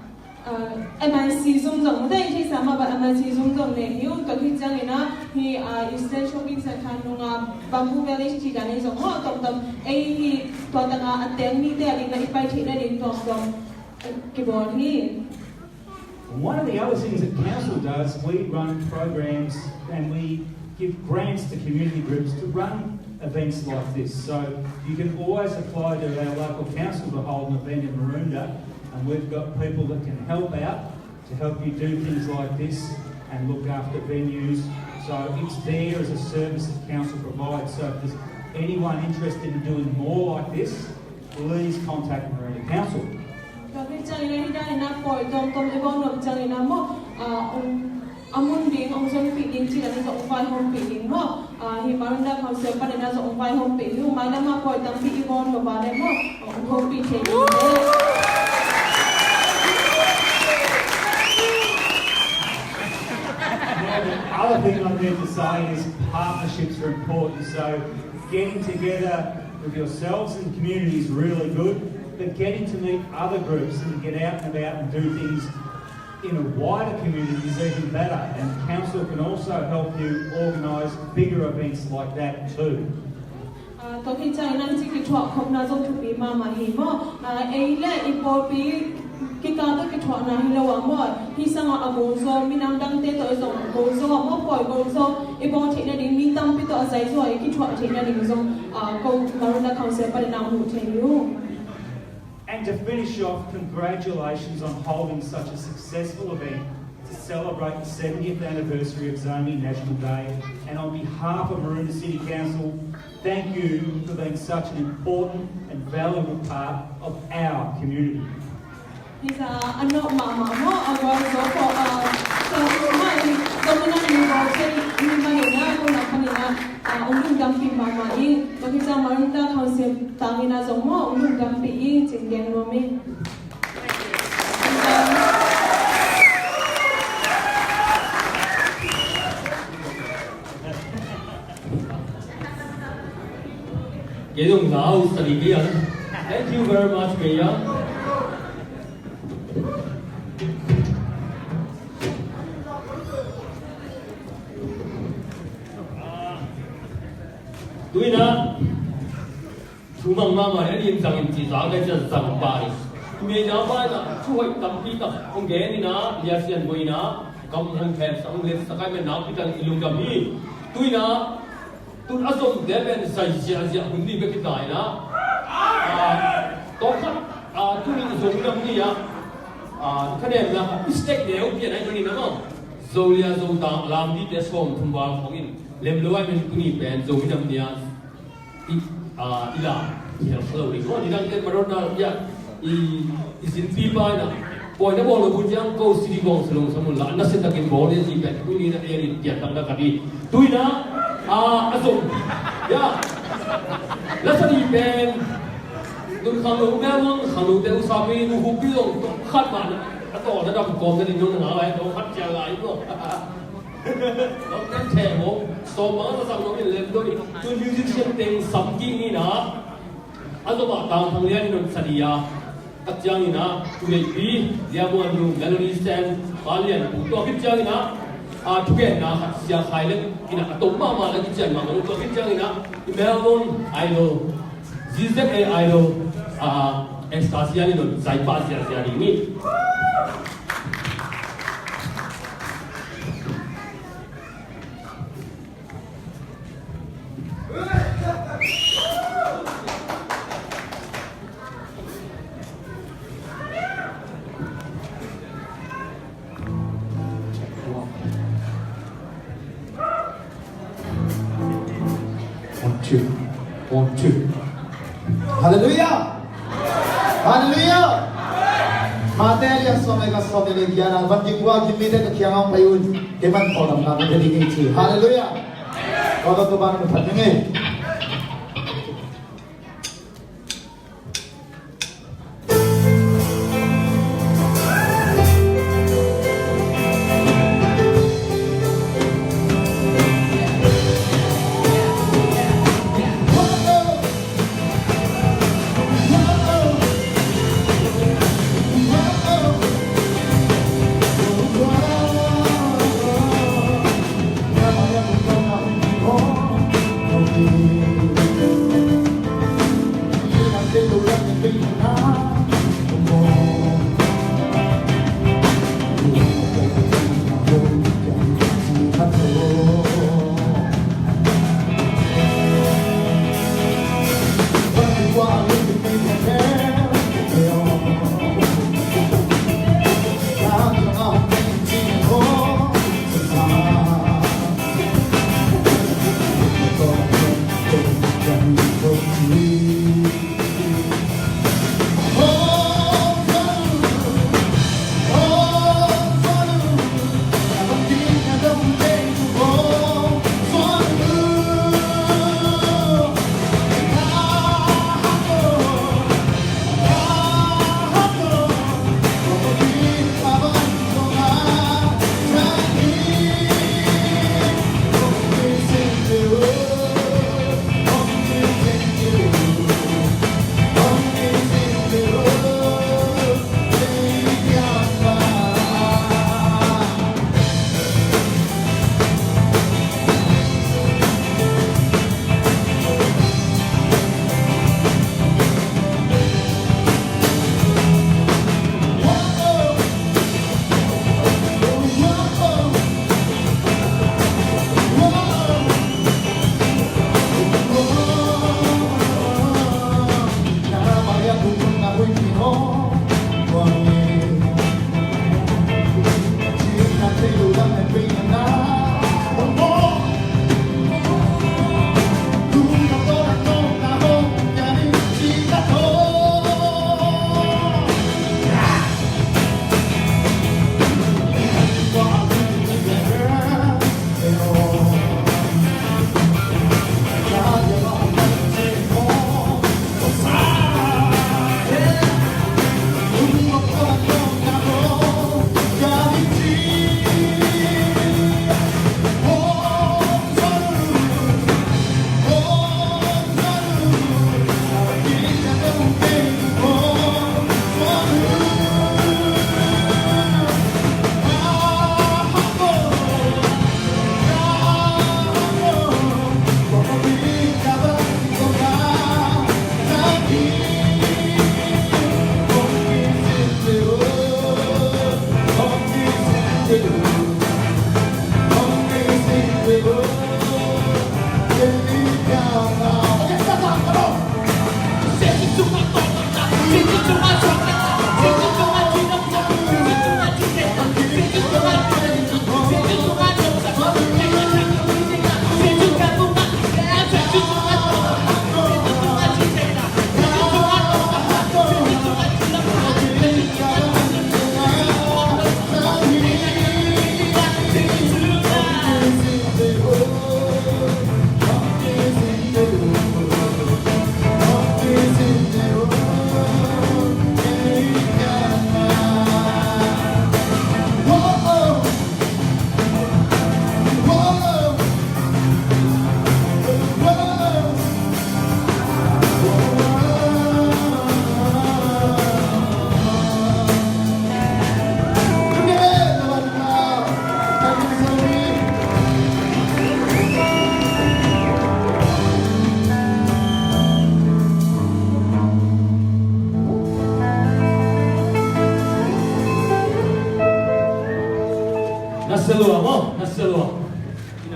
ah, M I C zum zong, mute in thei sa mah, but M I C zum zong nei hi ung. Tua khit ciangin ah hih, ah, Eastland Shopping Centre nungah Bamboo Village cih dan in zong maw, a tuamtuam ei hih tua tangah a teng mite a ding ah i pai theihna ding tuamtuam, eh, kibawl hi. One of the other things that council does, we run programs and we give grants to community groups to run events like this. So you can always apply to our local council to hold an event in Maroondah, and we've got people that can help out to help you do things like this and look after venues. So it's there as a service that council provides. So if there's anyone interested in doing more like this, please contact Maroondah Council. Tua khit ciangin ah hih dan in ah pawi tuamtuam i bawl nuam ciangin ah maw, ah, um, a mun ding ong zonpih ding cih dan in zong ong vaihawmpih ding maw. Ah, hih Maroondah Council panin ah zong ong vaihawmpih hi ung. Mailam ah pawi tampi i bawl nuam a leh maw, ong thohpih thei ding hi. Now, the other thing I need to say is partnerships are important. So getting together with yourselves and the community is really good, but getting to meet other groups and to get out and about and do things in a wider community is even better, and council can also help you organise bigger events like that too. Ah, tua khit ciangin ah hih ci kithuah khopna zong thupi mahmah hi maw. Ah, ei le i pawlpi kikal tawh kithuahna hi lo ah maw, hih sangah a gozo, minam dangte tawh zong gozo ah maw, pawi gozo i bawl theihna ding, mi tampi tawh a zaizuai i kithuah theihna ding zong, ah, ko Maroondah Council panin ah huh thei hi ung. And to finish off, congratulations on holding such a successful event. It's Celebrate the seventieth anniversary of Zomi National Day, and on behalf of Maroondah City Council, thank you for being such an important and valuable part of our community. Hi a, a nawh mahmah maw, a guai zo ko, a, sa zo mah i, zo minam ni bo te, ni mah ni na, ko na kha ni na, a, ong lungdampih mahmah i, tua hi a Maroondah Council tangin a zong maw, ong lungdampih i, cing gen nuam i. Kei zong za uh study kei a. Thank you very much, Mayor. Tuina thu mang mahmah le, a lim zangin ci za kei cia zang pa hi. Media pa ina thu hoih tampi tak hong gen ina, Lia Sian Boih ina kam hong phet sang let sakai men nakpi tak i lungdam hi. Tuina tun a zomte pen sai ziahziah hun ni bek hi ta ina. Ah, tawm khat, ah, tuni Zo minam ni ah, ah, kha nem na mistake neu pian ai tuni na maw. Zolia Zotang lam dite sawm thum val khong in lem lo ai men tuni pen Zo minam ni ah i, ah, i la i hel kha lo ding. Maw, nidang te Maroondah, ya, i, i sinpi pa ina. Poi na bawl lo bu ciang ko sidi bawng sa long sa mun la, na sin takin bawl le si pen, tuni na e rin pian tang na kati. Tuina, ah, a zom. Ya. La sa di pen. Tun khang lo mel mang, khang lo te u sa pi, u hu pi long, khat ma na. A to na dam kawm na din nong na lai, to khat cia lai, no. Nong kan che mo, so ma sa sa nong in lem do ni. Tun musician teng sam ki ni na. A zom a Tang Thang Lian in hong sa dia. Khat ciangin ah, Pu Veipi, Lia Muan Nu, Melody Sen, Pa Lian Pu, tua khit ciangin ah, ah, thugenna khat Sia Khai Lek in ah, a tom mahmah leh kician mahmah lo, tua khit ciangin ah, i Melbourne Idol, Z Z A Idol, ah, Anastasia in hong zai pah ziahziah ding hi. One, two. One, two. Halleluiah! Halleluiah! Matthai a lian sawm le nga, sawm le giat ah, van ding gua gim mite ka kiangah hong pai un, kei man thawhdamna ka pia ding hi ci. Halleluiah! Tua tawh Topa na phat ning ei.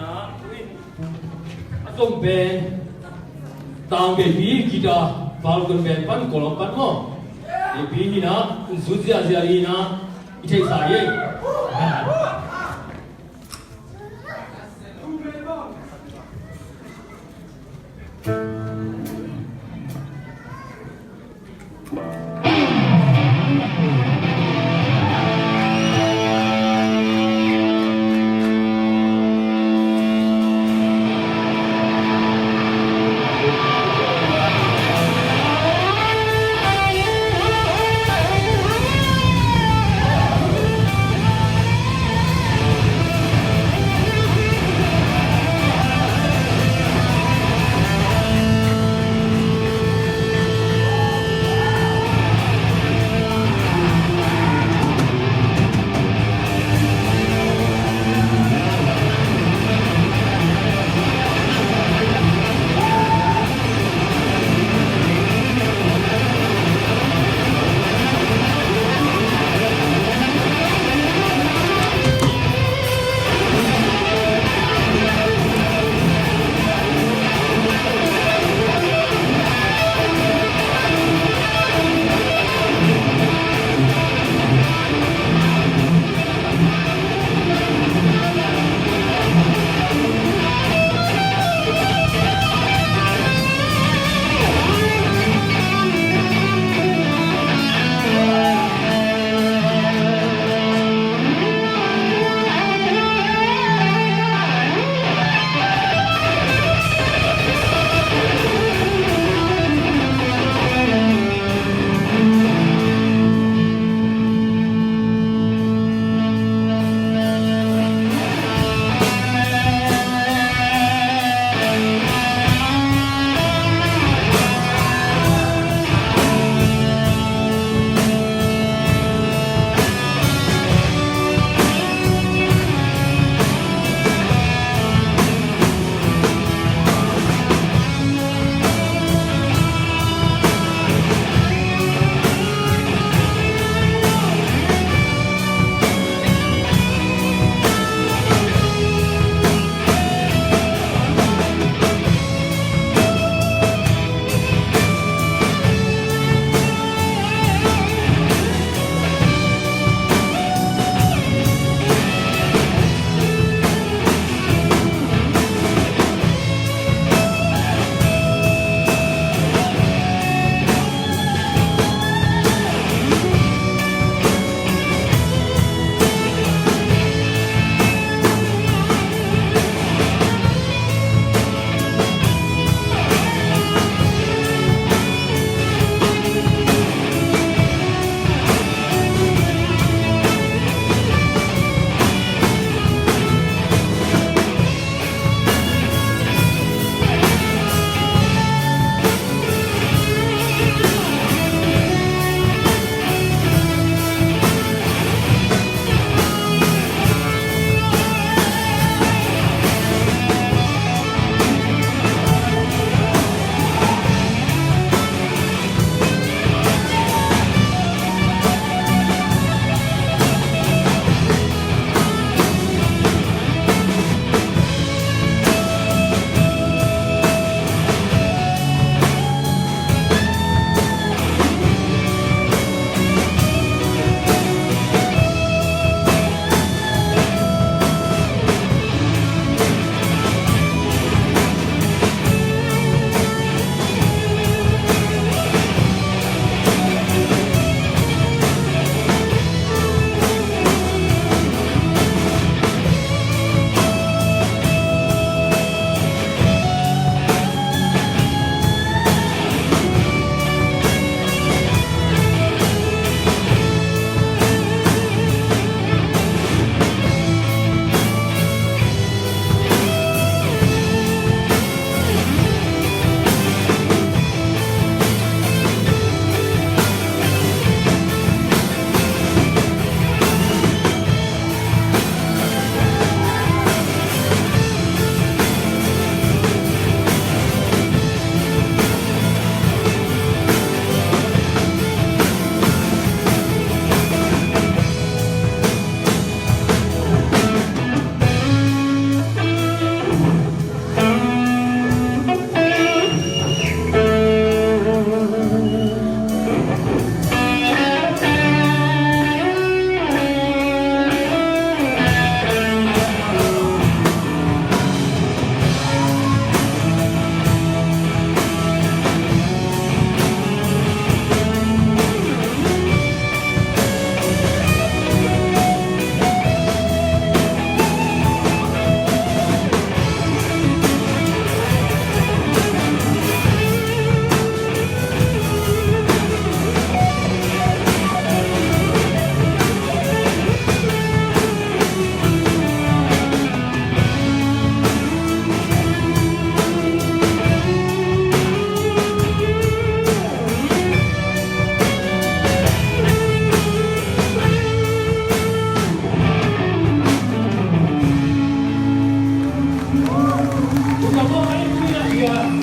A tawm pen tang bepi guitar, Falcon band pan, Colom pan maw? Bepi hi na, zut ziahziah hi na, i theihsa hi.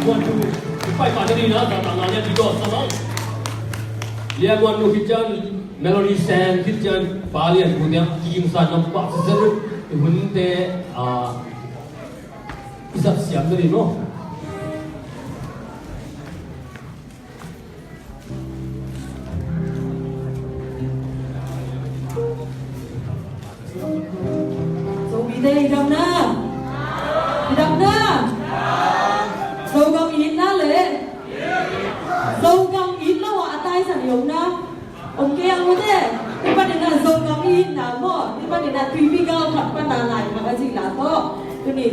Guan tu, pai pa na ni na, ta ta na ni di do sa ma. Lia Guan Nu khit ciang, Melody Sang khit ciang, Pa Lian Pu Tiang, King San nampak seseru, hunte, ah, isap siam na ni no. Zomite i dam na. I dam na. Zogam i it na le. Zogam i it lo a taisan i om na. Om kei ang mute. Ni pa dena Zogam i it na mo. Ni pa dena tuipi gal khat pa na lai ma ka zi la to. Tuni.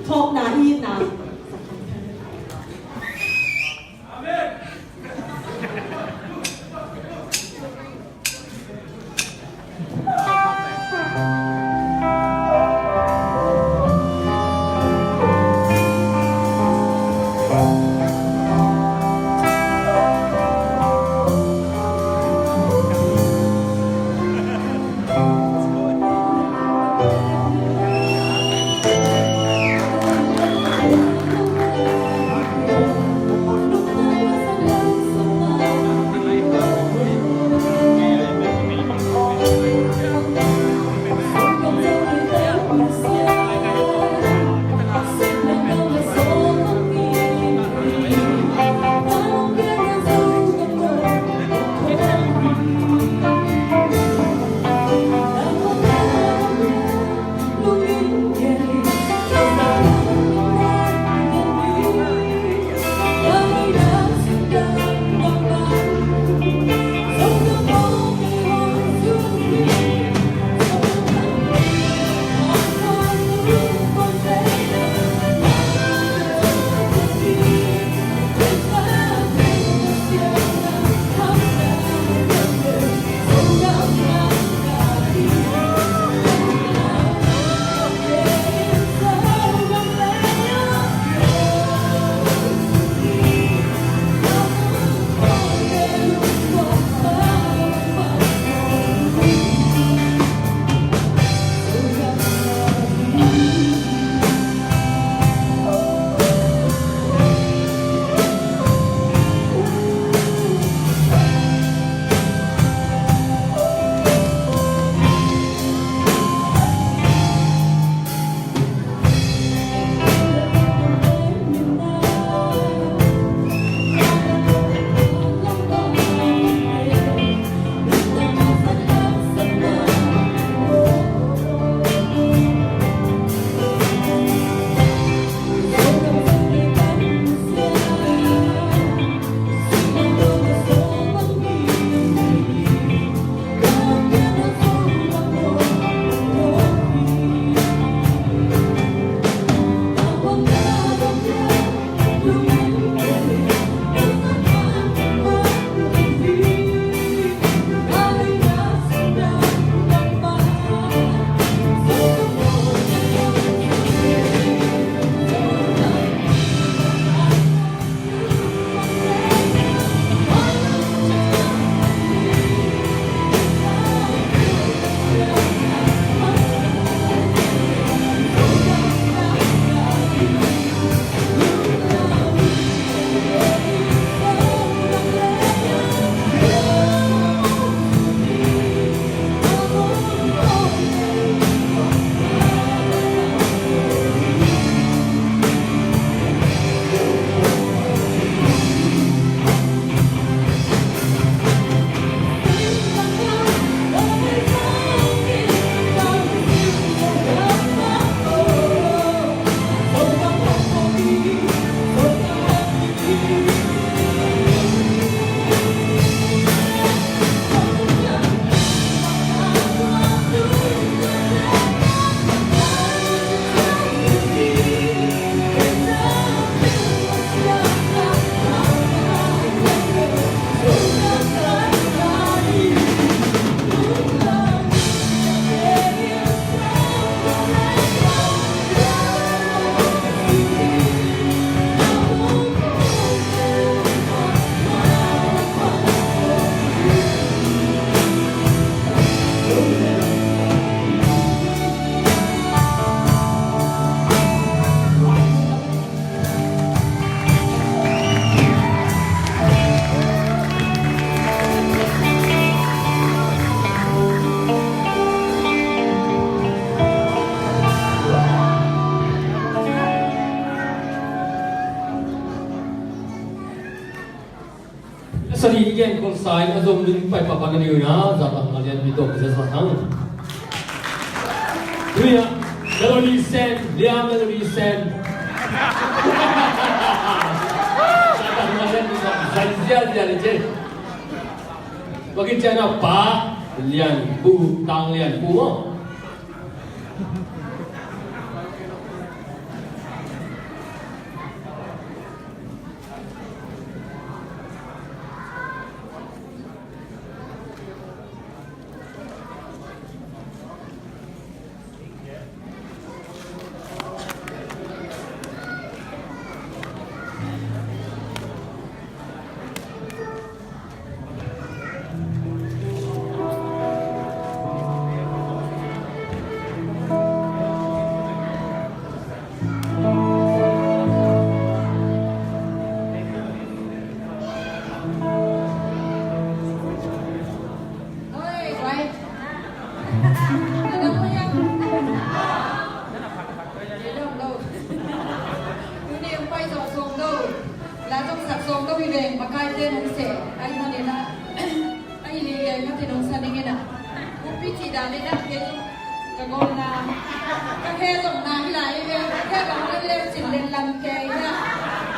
Thok na i it na. Di i gen kholsa in a zong min pai papa na ding uh na, zahtakna lianpi tawh kizia sa thang. Tuni a, Melody Sen, Lia Melody Sen. Zahtakna lianpi tawh, zan ziazia le ce. Tua khit ciang a Pa Lian Pu, Tang Lian Pu maw. Oi, guai. Ada mo yan. Kei lo. Tuni hong pai zawh sawm lo. La zong sak sawm lo hi veng, makaite nong seh. Ai, man ina. Ai, li, ai, mate nong sa ning ina. Kupi ci dan ina, kei zong ka gawmna. Ka khe zong na hi lai ve. Ka khe bang len leu cin len lam kei na.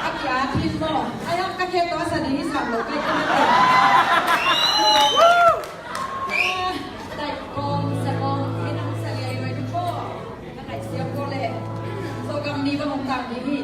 A ki a thin maw. Ai, hang ka khe tawh sa ding hi sam lo, kei khe mate. Taikawm, sakawm, minam saliai luai ding ko. Ka ngaihsiam ko leh Zogam ni bang hong tang ding hi.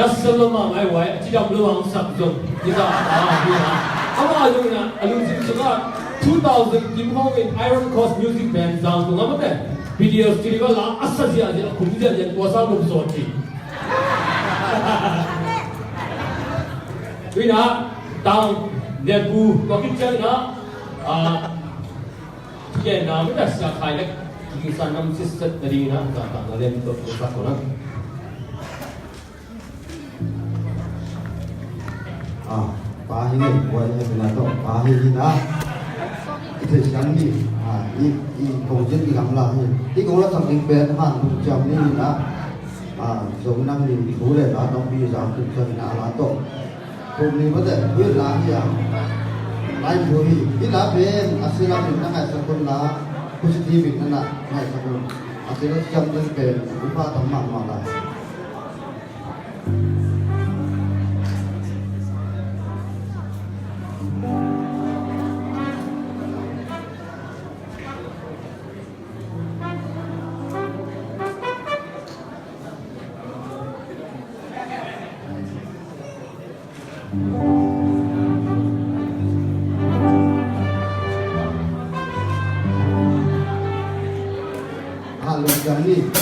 Nasem lo mahmah hi, a cidam lo hong sak zong hi ta a, hi a. Amah zong in a lungsim sungah two thousand kim hong in Iron Cross Music Band zang tung a mate. Video studio la a sa ziahziah, a kum ziahziah, tua sang lum sawt hi. Tui na tang lianpu tua kik ciang in a, a, thugenna mate, Sia Khai Lek kikingsan nam sitset nading in a, zang tang na lian tua sak ko na. Ah, pa hi ngei, buai hi pina to, pa hi hi na. I thei siang ni, ah, i, i kong zin i gamla hi. I kong la sak ding pen han tung ciam ni hi na. Ah, zong nang ni thu le la tong pi zang tung ciam na la to. Kum ni mate, wi la hi a. Lai thu hi, i la pen, a sila min na ngai sakun la, positive min na ngai sakun. A sila siam ding pen, i pa tam ma ma la. Hallelujah.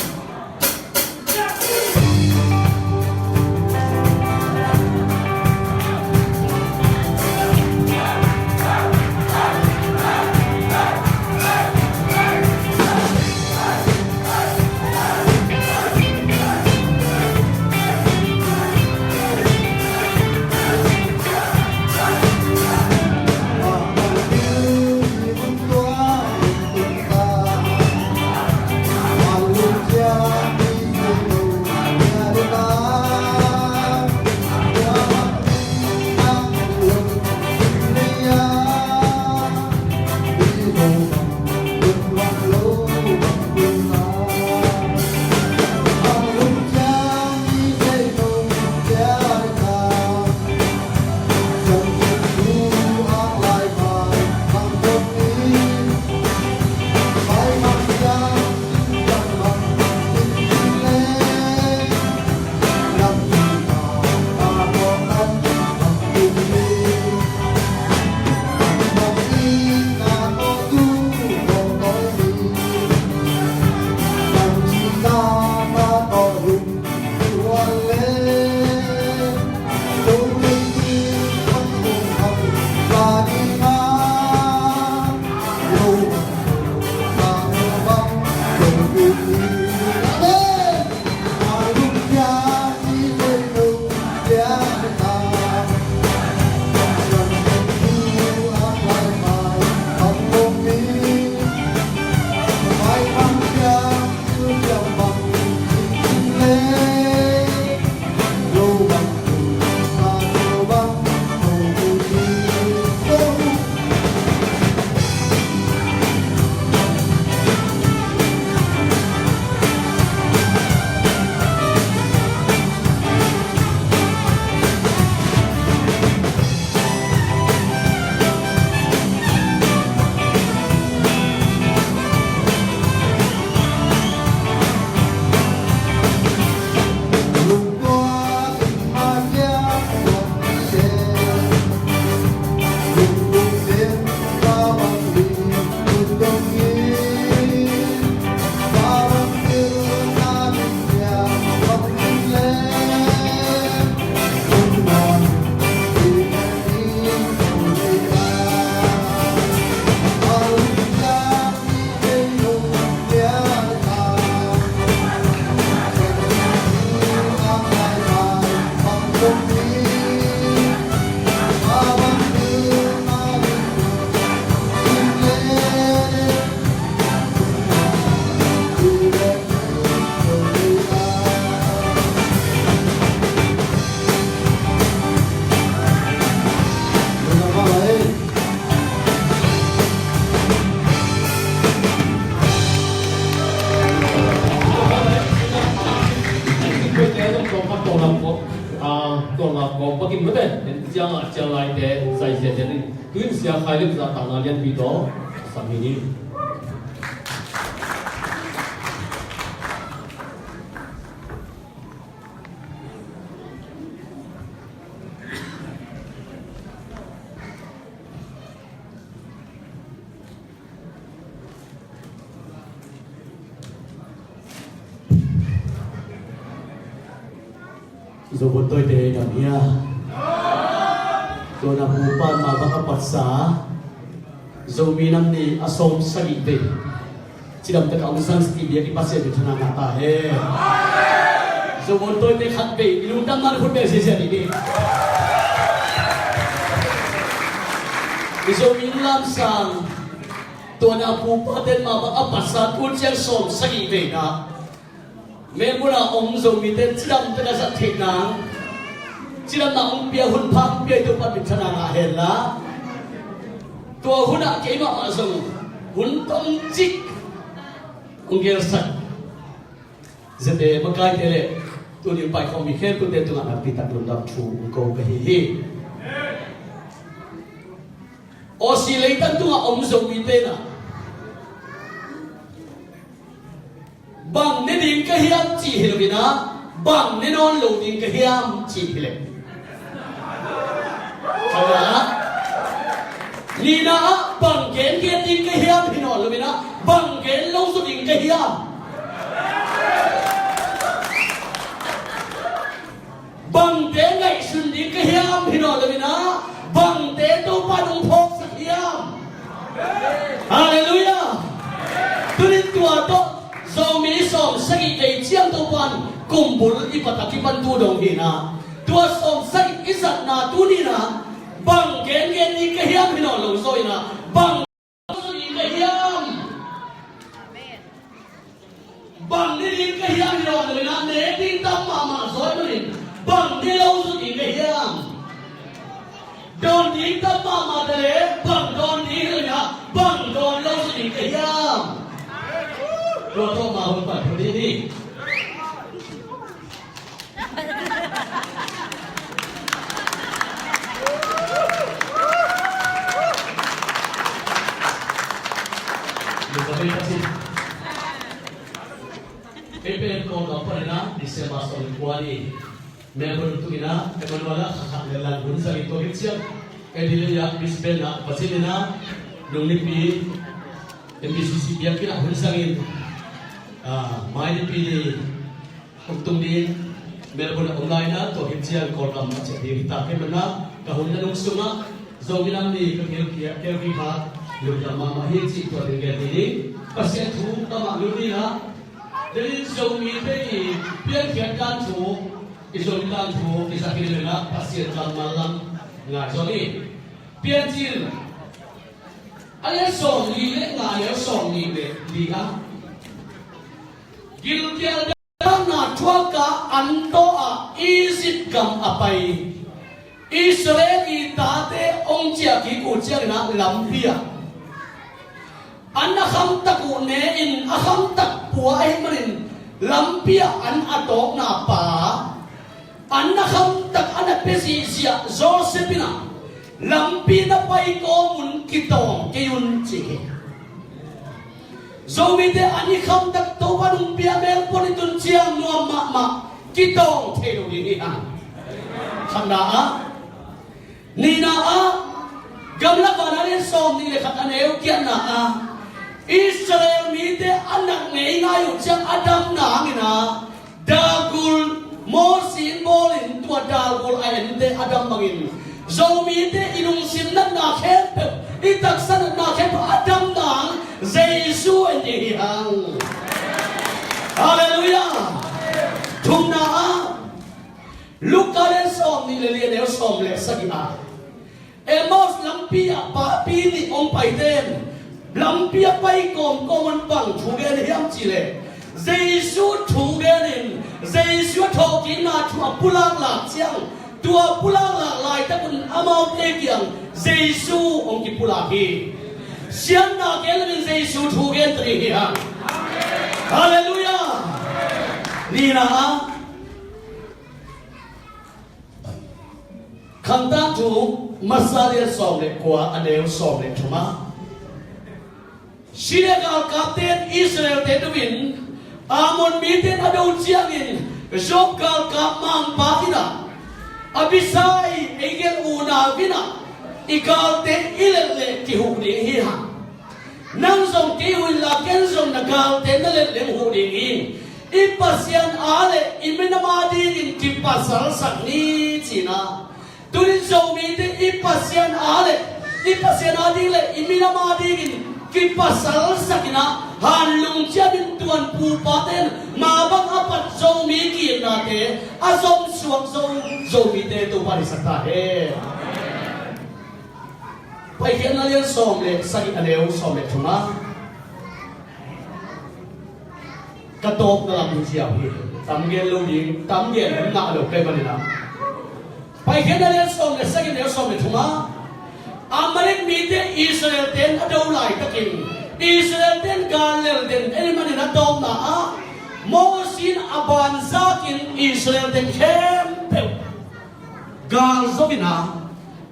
Tuang a kong pakin mate, ciang a ciang lai te sai sia sia ni. Tuin Sia Khai Lek za tangna lianpi to sam hi ni. Zovun tawite dam hia? Tuana pupa in mah bang a patsa Zomi Nam Ni a sawm sagih vei cidam taka hong zang sagi biak i Pasian minthanna ngah ta hen. Zovun tawite khat vei i lungdam man khut beng ziazia dih ni. I Zomi Nam Lam sang tuana pupa ten mah bang a patsa tu ciang sawm sagih vei na Melbourne a om Zomite cidam taka zat theih nang, cidamna hong pia, hun pha hong pia i Topa minthanna ngah hen la. Tua hunah keimah mah zong hun tomcik hong gelsak zete makaite le tuni paikhawm mi khempeuhte tungah nakpi tak lungdam thu hong ko ka hi hi. Aussie leitan tungah om Zomite na bang ne ding ka hiam cih hi lo in ah, bang ne nawn lo ding ka hiam cih hi leh. Nihna ah bang gengen ding ka hiam hi nawn lo in ah, bang gen lo zaw ding ka hiam. Bangte ngaihsun ding ka hiam hi nawn lo in ah, bangte Topa in hong phawksak hiam. Halleluiah. Tunin tua tawh Zomi sawm sagih vei ciang Topa in kumbul i pat a kipan tu dong hi in ah, tua sawm sagih i zatna tuni in ah bang gengen ding ka hiam hi nawn lo zaw in ah, bang lo zaw ding ka hiam. Bang ne ding ka hiam hi lo in ah, ne ding tam mahmah zaw in ah, bang ne lo zaw ding ka hiam. Dawn ding tam mahmah ta leh bang dawn ding hi lo in ah, bang dawn lo zaw ding ka hiam. Tua tawh mah hun pan phot dih ni. Kei pen Kawlgam panin ah December sawm le kua ni Melbourne tung in ah Emmanuel ah kha khat le lang hun zang in, tua khit ciang Adelaide ah, Brisbane ah, Brazil in ah Lungnipi M B C C biakinn ah hun zang in, ah, Mainipi ni hong tung ding Melbourne a om lai in ah, tua khit ciang Kawlgam a ciah ding hi ta. Kei manin ah ka hun na nung sungah Zomi Nam Ni ka keu kia, keu kia kha lungdam mahmah hi cih tua ding gen hi. Pasian thu kamah lut ni in ah, denin Zomite i piankhiat dan thu, i Zomi dan thu i zak hi leh in ah Pasian kammal lam ngai zaw ni. Piancil a lian sawm li le nga, a lian sawm li le li ah, gilkial damna thuak a an tawh a Egypt gam a pai Israel i tate hong ciah kik uh ciangin ah lampi ah an a khamtak uh ne-in, a khamtak pua ahih manin lampi ah an a tawkna pa an a khamtak an a pia zihziah Joseph in ah, lampi na pai kawm un, kitawng kei un ci hi. Zomite an i khamtak Topa in hong pia mel pon i tun ciang nuam mahmah, kitawng thei lo ding hi hang. Khatna ah, nihna ah, Gamlak Van a lian sawm nih le khat a neu giatna ah, Israel mite a nak ngeingai uh ciang a dam nangin ah, dalgul, Mosi in bawlin tua dalgul a ente a dam bangin, Zomite i lungsim natna khempeuh, i taksa natna khempeuh a dam nang Jesu en ding hi hang. Halleluiah. Thumna ah, Luka lian sawm nih le li, a neu sawm le sagih ah, Emmaus lampi ah papi nih hong paite in lampi ah pai kawmkawm un bang thu gen hiam cih leh, Jesu thu genin Jesu a thawhkikna thu a pulak lak ciang, tua pulak lak laitak un amaute kiang Jesu hong kipulak hi. Siatna gen loin Jesu thu gen ta ding hi hang. Halleluiah. Nihna ah, Khangtan thu masa lian sawm le kua, a neu sawm le thum ah, Syria galkapte in Israelte duh in Ammon mite in a do ciangin, Joab galkap mangpa in ah, Abisai, ei gel unau in ah, i galte i lelh leh kihuh ding hi hang. Nang zong kei huh inla, ken zong na galte na lelh leng huh ding hi. I Pasian a le i minam a dingin kipasalsak ni cihna. Tunin Zomite i Pasian a le i Pasian a ding le i minam a dingin kipasalsak in ah, hanlung ciamin tuan pupate in mah bang a pat Zomi ki-itnate a zomsuak zo Zomite Topa in sak ta hen. Paikhiatna lian sawm le sagih, a neu sawm le thum ah, ka tawpna lam hi ziau hi. Tam gen lo ding, tam gen ngah lo kei manin ah. Paikhiatna lian sawm le sagih, neu sawm le thum ah, Amalek mite Israel ten a do laitakin Israel ten gal lel den ahih manin a tawpna ah Moses in a ban zakin Israel ten khempeuh gal zo in ah,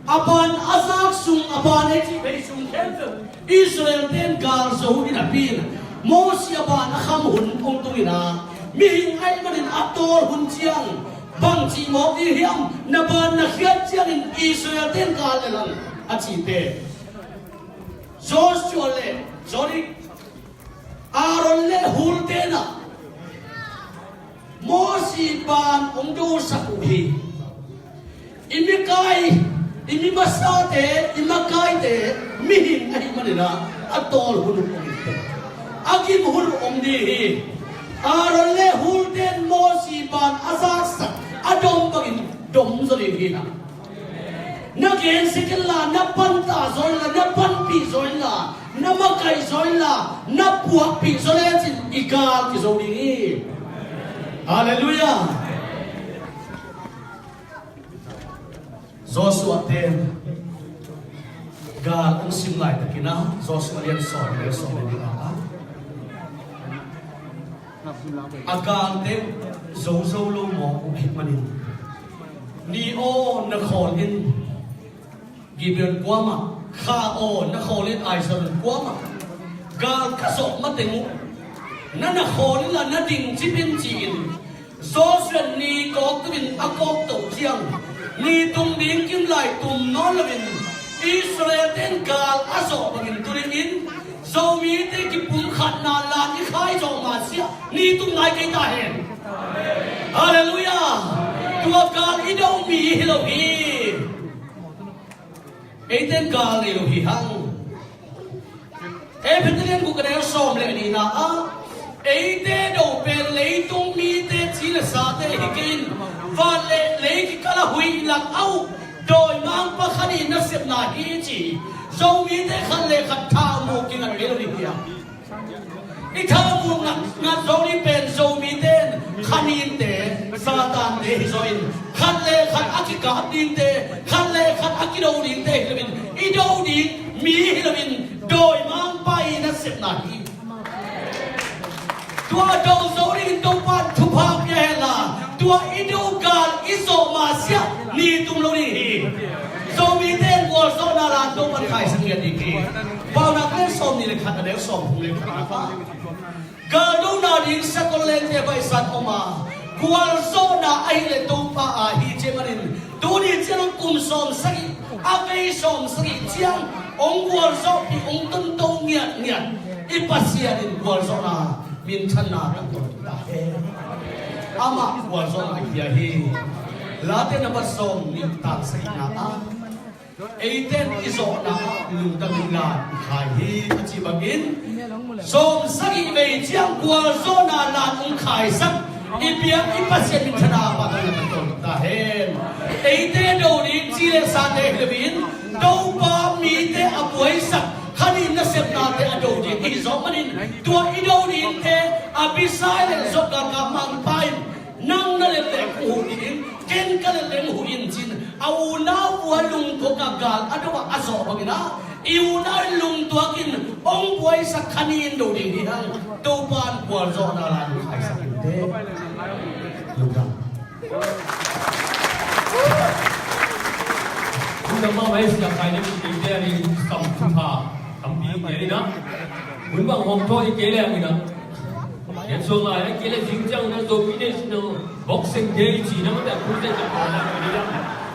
a ban a zak sung, a ban a cih bei sung khempeuh Israel ten gal zo hi napi in, Moses a ban a kham hun hong tung in ah, mihing ahih manin a tawl hun ciang bang cih mawk ding hiam, na ban na khiat ciangin Israel ten gal lel ang a cihte. Joshua le Jorik, Aaron le Hur ten ah Moses ban hong dosak uh hi. I mikai, i mi masate, i makaite, mihing ahih manin ah a tawl hun uh om hi. A gim hun uh om ding hi. Aaron le Hur ten Moses ban a zaksak, a dom bangin dom zaw ding hi hang. Na gensiat inla, na pantah zaw inla, na panpih zaw inla, na makaih zaw inla, na puakpih zaw lecin i gal kizo ding hi. Halleluiah. Joshua ten gal hong sim laitakin ah, Joshua lian sawm le sawm le li ah, a galte zozo lo mawk uh ahih manin, ni aw na khawl in Gibeon kuamah, kha aw na khawl in Aijalon kuamah, gal ka zawh mateng uh na na khawl inla na ding cip in ci-in, Joshua ni kawk tukin a kawk toh ciang, ni tung ding kim lai tum nawn loin Israel ten gal a zawh bangin tu dingin Zomite kipumkhatna lan i khai zawh mah siah ni tung nai kei ta hen. Halleluiah. Tua gal i do mi hi lo hi. Eite in gal nei lo hi hang. Efesa lian guk, a neu sawm le nihna ah, eite do pen leitung mite ci le sate hi kei in, van le lei kikal a huih lak a uk dawimangpa khat ii nasepna hi ci. Zomite khat le khat thamuh kingat kei lo ding hi a. I thamuh ngat, ngat zo ding pen Zomite in khaninte, Satante hi zaw in, khat le khat a kikap dingte, khat le khat a kido dingte hi loin, i do ding mi hi loin, dawimangpa ii nasepna hi. Tua do zo dingin Topa in thupha pia hen la, tua i do gal i zawh mah siah ni tum lo ding hi. Zomite in gualzawhna lan Topa in khaisak ngiat ding hi. Paunak lian sawmnih le khat, a neu sawmthum le khat ah, galdona ding sakol lengte baihsa in om a, gualzawhna ahih leh Topa aa hi ci manin, tuni ciang kum sawmsagih, a vei sawmsagih ciang hong gualzawhpih, hong tonto ngiatngiat i Pasian in gualzawhna minthanna tangko ta hen. Amah gualzawhna a pia hi. Late na bat sawmnih, tang sagihna ah, eite in i zawhna ah lungtang in lan i khai hi, a cih bangin, sawmsagih vei ciang gualzawhna lan hong khaisak i biak i Pasian minthanna pahtawi na kan tawn ta hen. Eite do ding ci le sate hi loin, Topa mite a buaisak khan i nasepnate a do ding i hi zawk manin, tua i do dingte Abisai le Zodh galkap mangpa in, nang na let leh kong huh ding, ken ka let leh hong huh in ci-in, a unau vua lungtuak a gal a do a a zawh bangin ah, i unau in lungtuak in hong buaisak khan in do ding hi hang. Topa in gualzawhna lan khaisak in te. Lungdam. Lungdam mahmah ei, Sia Khai le mite a ding sam thupha tampi ngen in ah, hun bang hong thawi kei leng in ah, gen suak lai a kei le zing ciang na Zomi Nation Boxing Day ci na mate, Crusade na pha na ni ah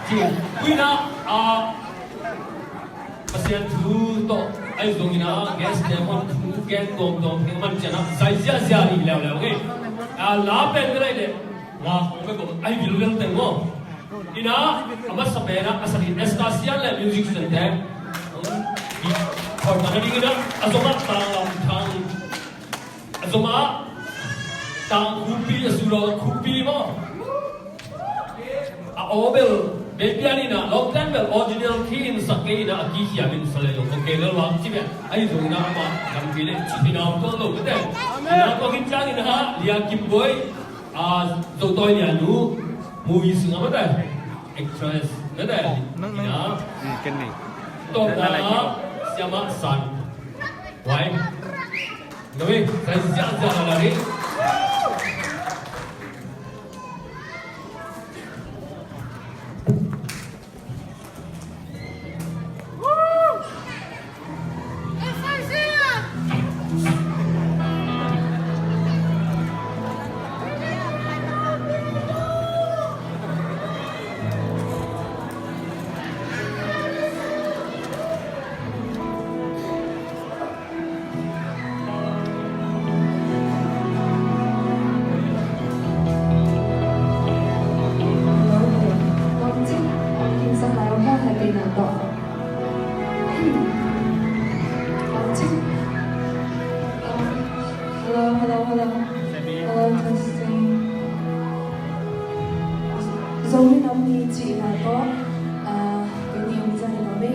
ci. Ui na a Pasian thu tawh ahi zongin ah, guest te hong thu gen tuamtuam, hong man ciang ah zai ziahziah rih leuleu ngei. A la pen ka lai le. Nga hong be ko ai bil vel teng mo. Ina, a masa pen a, a sa ni Estacia le music center. Hoi mana ding ina, a zoma tang lam tang. A zoma tang kupi, a sura kupi mo. A aw bel, bel pian ina, lawmte in bel original key in sak kei ina, a key hiam in sa le lo, ok, lel wang ci bel. Ahi zong ina ama, dam key le, ci ina, tuan lo, kate. Ina, tua khin ciang ina, Lia Kim Boy, a, Zo Toi Lia nu, movie sung a mate. Actress, mate. Ina. Ken ni. Tawpna, Siamah San. Wai. Nui, sai ziahziah lo la ni. Hello, hello, hello. Hello, testing. Zomi nam ni ci na ko. Ah, ini yang bisa ni kami.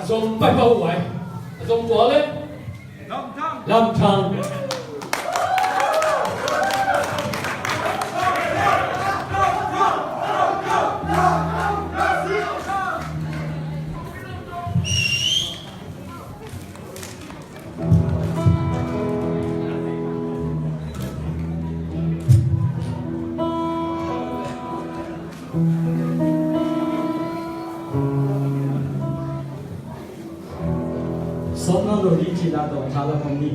Zong pai pah uh ai. Zong tua le. Lam Thang. Lam Thang. Sawm na lo ding cih na tawh tha la khawm ni.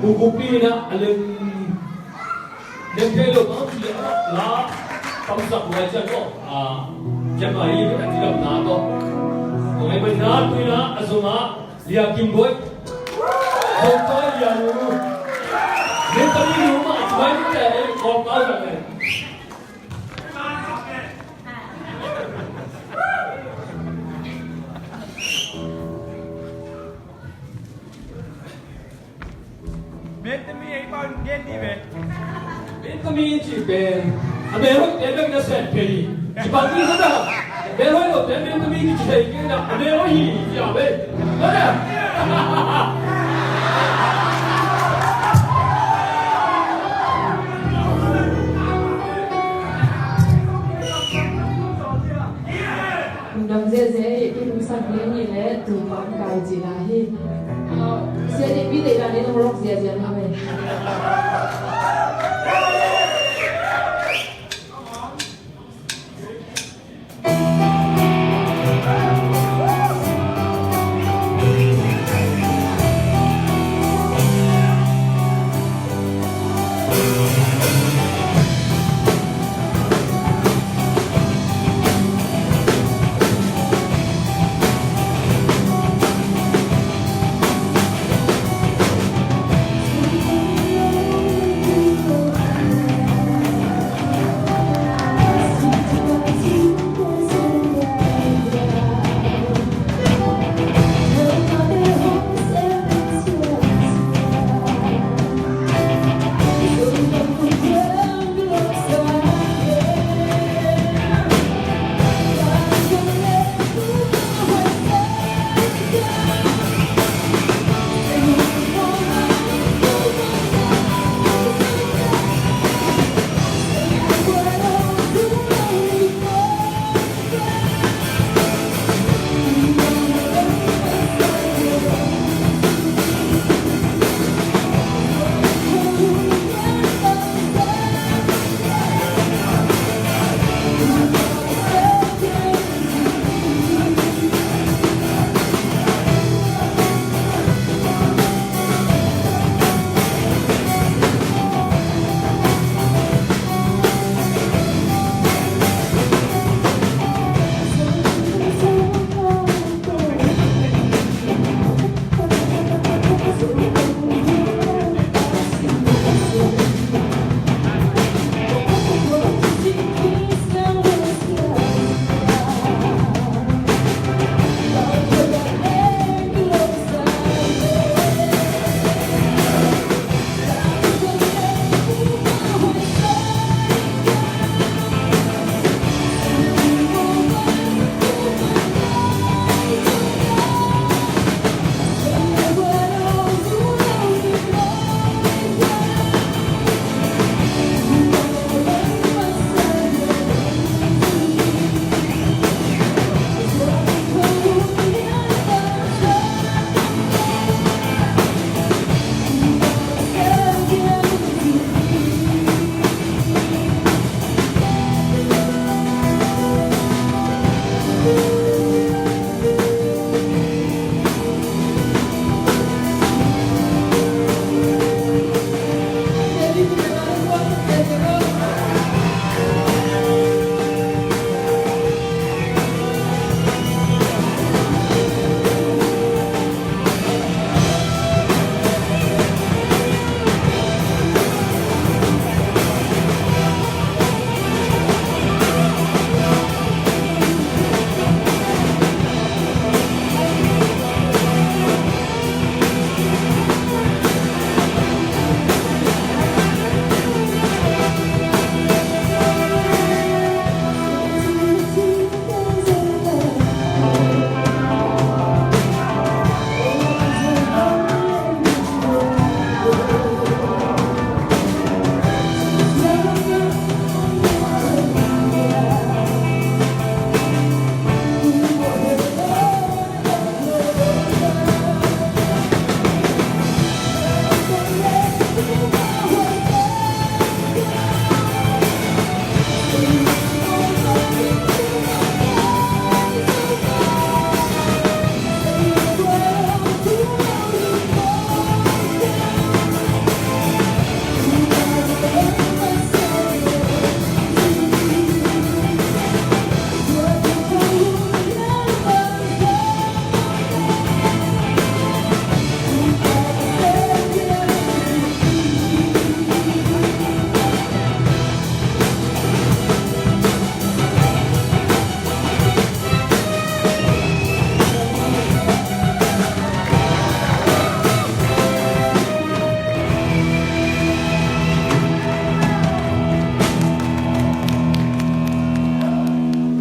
Kukupi na a lem, lem thei lo bang ci a la. Kamsak ngai ciang ko. A, ciang ngai i ka ti lam na to. Ko ngai mai na tui na a zong a Lia Kim Boy. Zong to Lia Lu. Lia Kim Boy lu ma mai te ko pa zang ne. Bentami ei pau gen ni ve. Bentami ci pen a bel hoih te bek na set pe hi. Ci bang ni ka ta. Bel hoih lo te Bentami ki ci thei ke na a bel hoih hi ci a ve. Ka ta. Lungdam ziahziah hi, i lungsak liang hi leh tu pan kai ci lai hi. Ah, sia dih pi deih dan in hong lok ziahziah mah ve.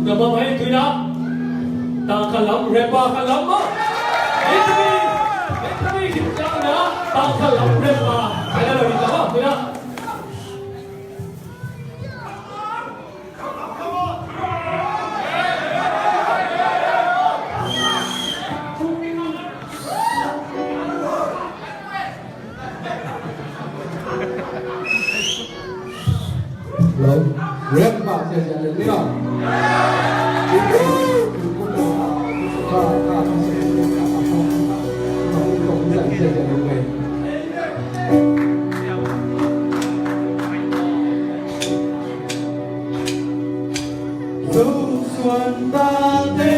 Tua mah mah hi, tu-in ah tang khat lam, rapper khat lam mah. Hei, tu-in, hei, tu-in, hei, tu-in, hei, tang khat lam, rapper khat lam, hei, tu-in ah. Hello. Rap mah ziahziah lel ni aw. Zo suan tate.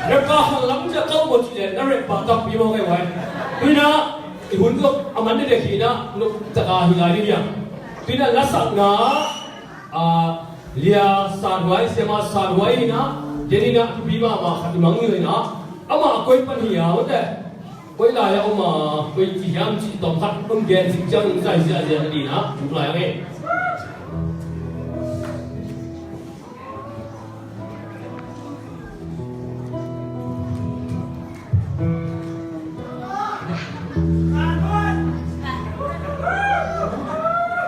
Rapper khat lam ciah kau maw cih leh na rapper tampi mawk ei vai. Tu-in ah i hun zong a man dede hi-in ah nop taka hi lai ding hi a. Tu-in ah lasakna, ah, Lia San Huai, Siama San Huai hi-in ah, den in ah thupi mahmah khat i mang hi-in ah, amah koi pan hi a, mate. Koi lai-ah om a, koi ci hiam cih tawm khat hong gen cik ciangin zai ziahziah na ding ah, tuk lai ang e.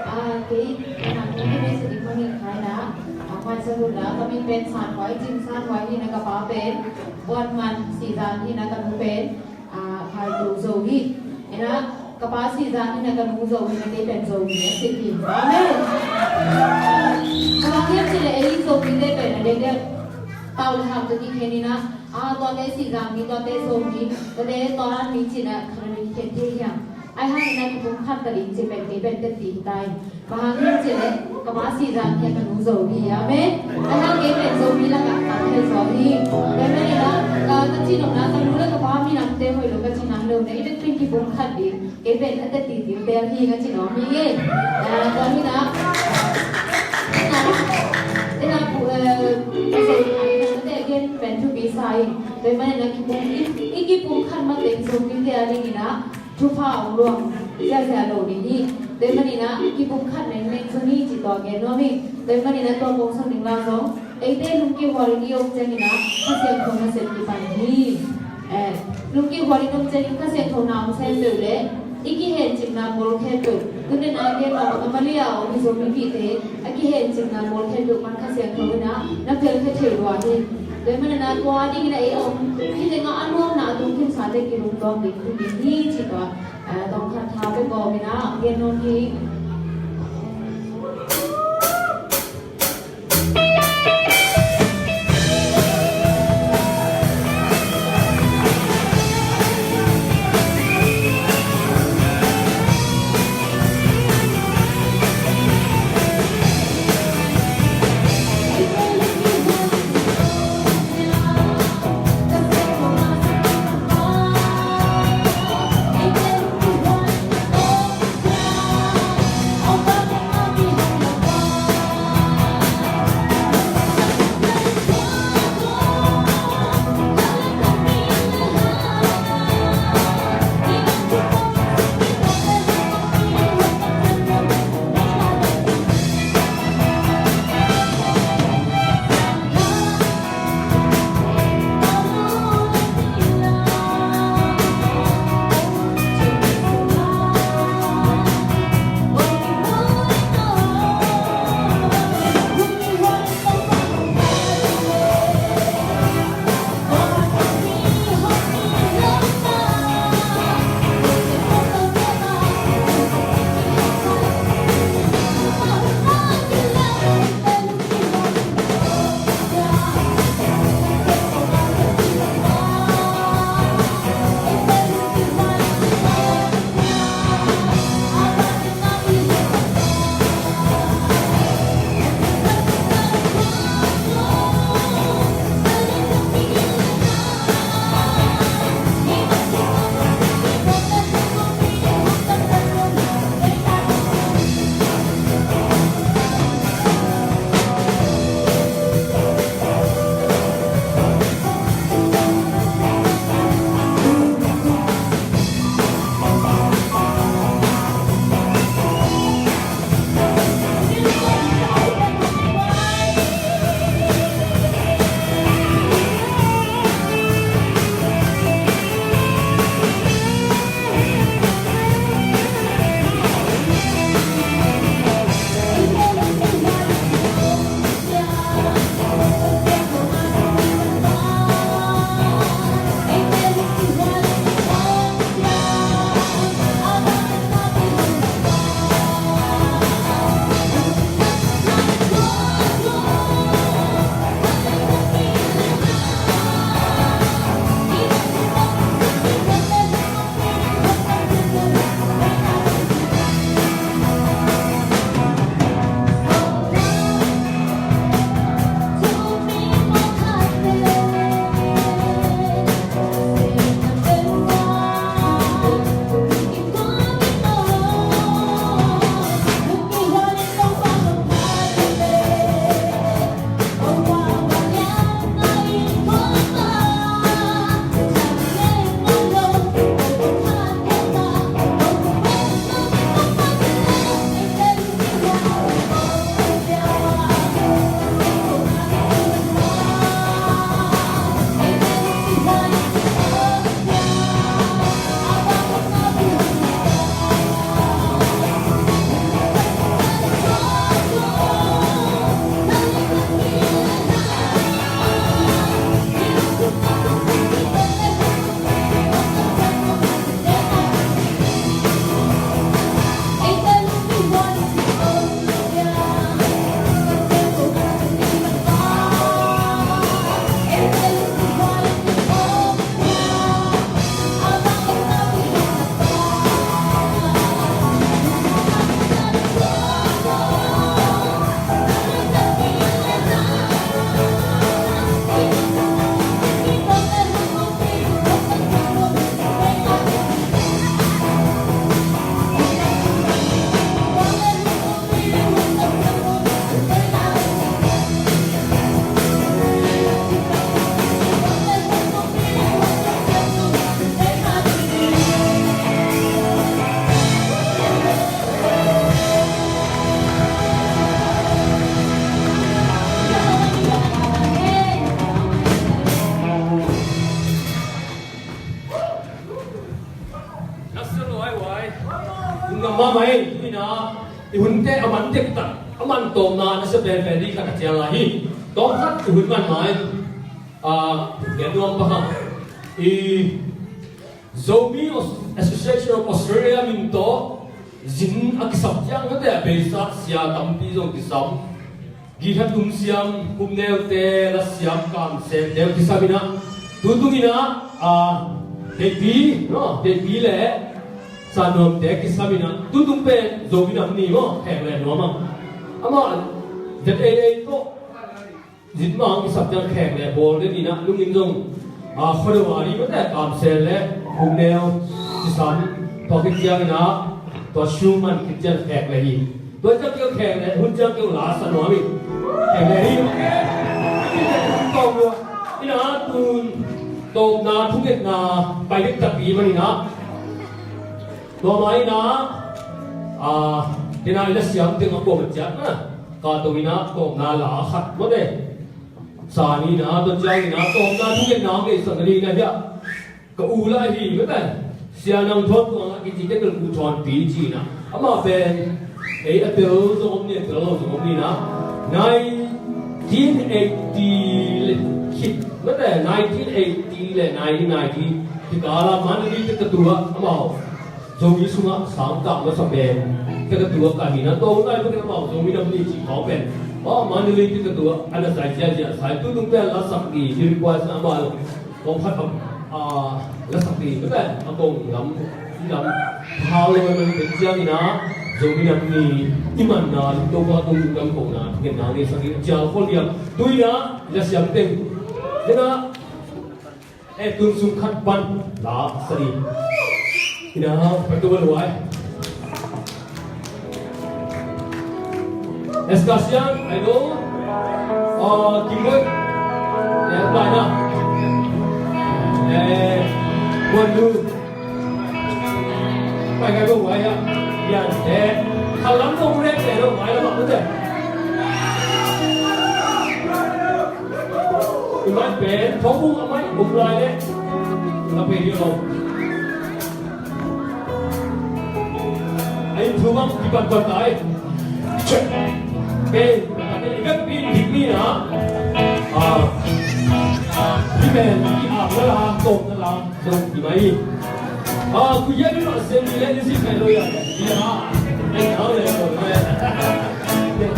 Ah, kei, ah, kei message ding hong ngen kha in ah, ah, hmaisa hun la, ka min pen San Huai, Cin San Huai hi-in ah, ka pa pen Buan Man Sizan hi-in ah, ka nu pen ah, Khai Tung Zo hi. In ah, ka pa Sizan hi-in ah, ka nu Zomi hi-in ah, kei pen Zomi a si hi. Amen. Bang hang hiam cih leh ei Zomite pen a dengdeng tau le hau tawh kikhen in ah, ah, tuate Sizan mi, tuate Zomi, tuate tua dan mi ci-in ah khat a ding khen thei hiam? Ahih hangin ah kipumkhat ta ding cih pen kei pen teci hi ta in. Bang hang hiam cih leh ka pa Sizan hi a, ka nu Zomi hi. Amen. Ahi hang kei pen Zomi lakah ka hel zaw hi. Tua ahih manin ah ka, ka cih nopna, ka nu le ka pa minamte hoih lo ka cihna hi lo, na i tek pen kipumkhat ding. Kei pen a teti ti tel hi nga ci nuam hi. Tua hi na, tua hi na, tua hi na, pu, eh, pu Zai Thang in a te gen pen thupi sa in. Tua hi manin a kipum, i, i kipum khat mateng Zomi te a dingin a thupha a om luang ziahziah lo ding hi. Tua hi manin a kipum khat nengmeng zong hi ci tua gen nuam hi. Tua hi manin a tua kong sung ding la zong eite lungkihual in i om ciangin a Kha Siangtho nasep kipan hi. Eh, lungkihual in om ciangin Kha Siangtho na om sem peuh leh i kihencipna bawl khempeuh, tuni-in a gen a Amalia om i Zomipihte a kihencipna bawl khempeuh pan Kha Siangtho in a na phel khia thei lua hi. Tua hi manin a tua dingin a ei a om, hih tengah a nuamna a tungkimsate kilungtuak ding thu ding hi ci tua, eh, tawmkhat tha pia kawmin a gen nuam hi. Ina, i hunte a man dektak, a man tawpna na sia penpen ding khat ka cial lai hi. Tawm khat i hun man mai, a, gen nuam pah hang. I Zomi Aus-, Association of Australia min tawh zin a kisam ciang, kate a beisa sia tampi zong kisam. Guitar tum siam, humneute, la siam, kamsente kisam ina. Tutung ina, a, Tepi, no, Tepi le Sanuamte kisam ina. Tutung pen Zomi Nam Ni maw, khek le nuam a. Amah Z A A tawh zin mang kisam ciang khek le bawl den ina, lungin zong, a, khuadawari mate kamsel le humneu kisam, tua khit ciang ina, tua shu man khit ciang khek le hi. Tua ciang keu khek le, hun ciang keu la sa nuam hi. Khek le hi, ok. Ina tun tawpna thungetna pai dek takpi man ina. Tua mai ina, a, tena ina siam teng a kuam a ciat na. Ka tong ina tawpna la khat mate. Sa ni ina, tua ciang ina tawpna thungetna ngei sa ni ina hia. Ka u lai hi, mate. Sia Nang Thawn Tuang a kici te tel ku thawn pi ci ina. Amah pen, ei a tel zong om ni, a tel lo zong om ni ina. Nineteen eighty le khit, mate, nineteen eighty le nineteen ninety. Kikala Mandalay te ka tua, amau. Zomi sungah sang tak masa pen. Te ka tua ka hi na, tua lai pen amau Zomi Nam Ni ci kau pen. Amau Mandalay te ka tua, ana sai sia sia, sai tutung pen la sak di, di request na amau. Kong khat am, a, la sak di, mate, a kong lam, lam, hau lo man pen ciang ina, Zomi Nam Ni, i man na, to pa kong lam kong na, ngen na, ngen sak di, cial kol liam, tu ina, la siam teng. Ina, eh, tun sung khat pan, la, sa di. Ina, pa tu ba luai. Eskasian, ayo. Oh, Kimboy. Ya, mana? Eh, Wandu. Pai kai bo wai ya. Yan, eh. Kalam bo rek, eh, lo, wai la ma, betul. I mai pen, thong bung a mai, bung lai le. La pe hi lo. Ai thu bang ki pan pan tai. Check. Pen, pen i kan pi dik ni na. Ah. Ki pen, ki a la la, tong la la, tong ki mai. Ah, ku ya ni ma sen ni le ni si pen lo ya. Ya. Ai, au le, au le.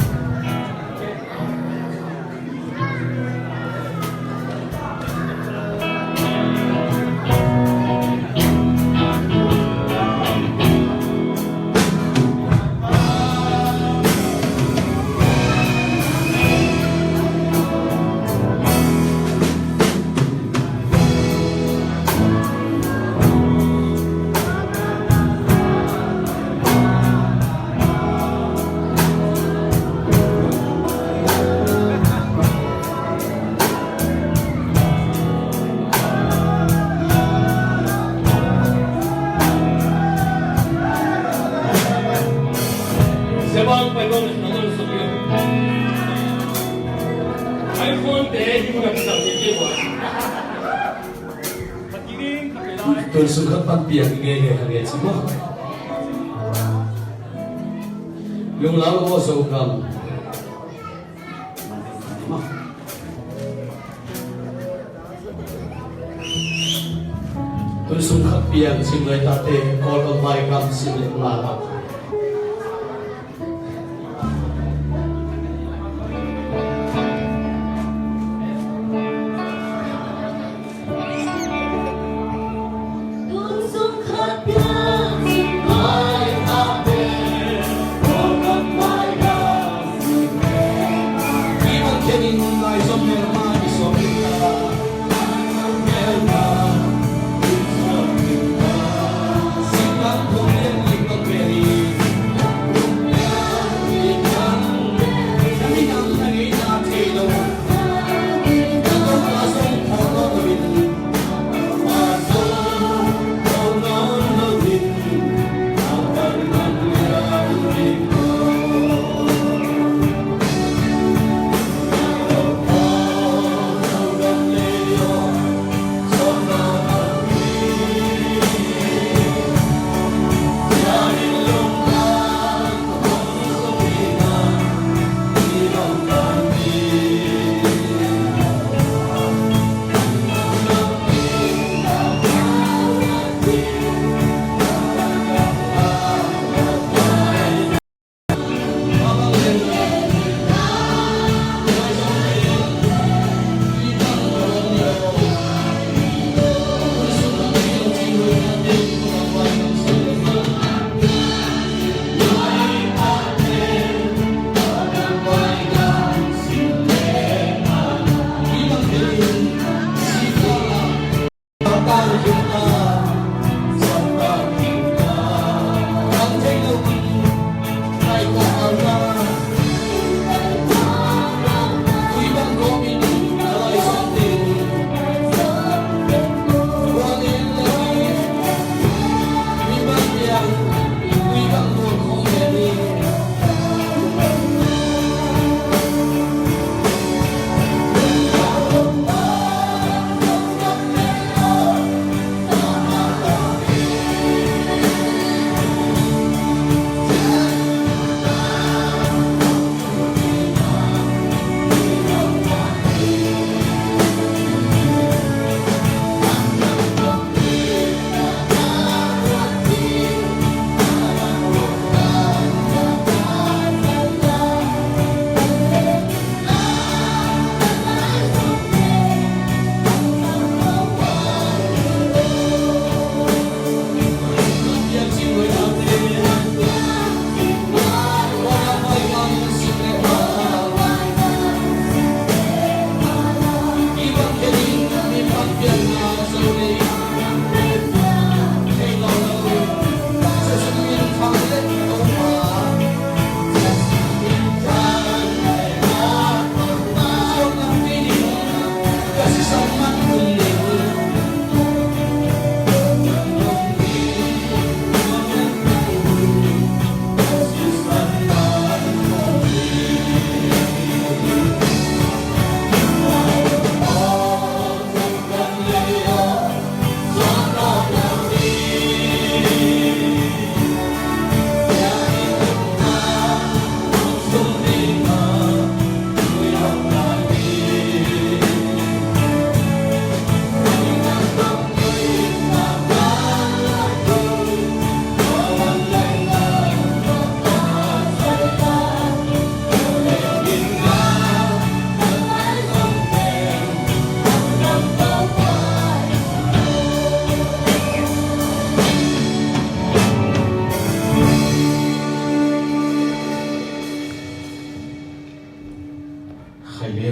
Sebang pai bang na tong suk yo. iPhone te hi mu na kisam ni ke wa. Tun sung khat pan piang nge nge ha nge ci maw. Lunglau lo so kam. Tun sung khat piang sim lai ta te, Kawl kam pai kam sim le ma la.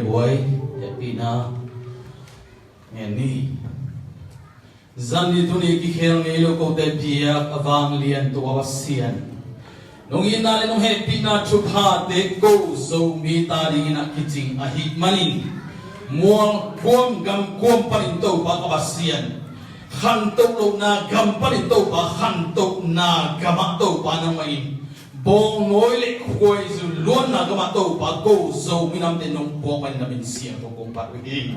Buai, hehpihna ngen ni. Zan ni tuni kikhel ngei lo kote biak a vanglian tua Pasian, nong itna le nong hehpihna thuphate ko Zomi ta dingin a kicing ahih manin, mual kuam gam kuam panin Topa ka Pasian, khantoh lohna gam panin Topa khantohna gamah Topa nangmah in, bawngnawi le khuaizu luanna gamah Topa ko Zomi namte nong puak manin na min siangtho kong phat uh hi.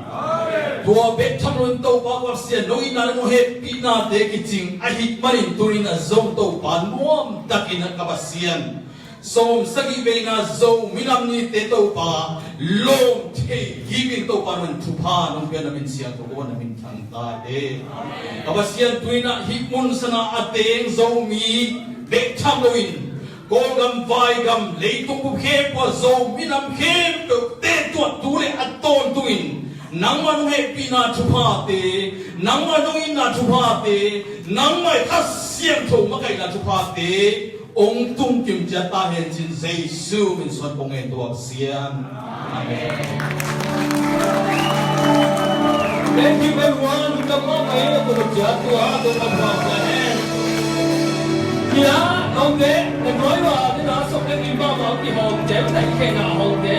Tua bek tham loin Topa ka Pasian, nong itna le nong hehpihnate kicing ahih manin tuni-in a zong Topa nuamtakin a ka Pasian, sawm sagih veina Zomi nam nite Topa lawm thei hi ding Topa nang thupha nong pia na min siangtho ko na min thang ta e. Ka Pasian, tuni-in a hih mun sana a teng Zomi bek tham loin Kawlgam, Vaigam, leitung bup khempeuh ah Zomi nam khempeuh teh tuahtu le a tawntungin nangmah nong hehpihna thuphate, nangmah nong itna thuphate, nangmah i Kha Siangtho makaihna thuphate hong tungkim ciat ta hen cin Jesu min suang kong ngen tua Pasian. Amen. Thank you everyone. Lungdam mahmah ing a tua ciat tua tua tua tua hen. Kia, hong te, na nuai ua, na na sok te, i mahmah, i hong te, na i khe na hong te,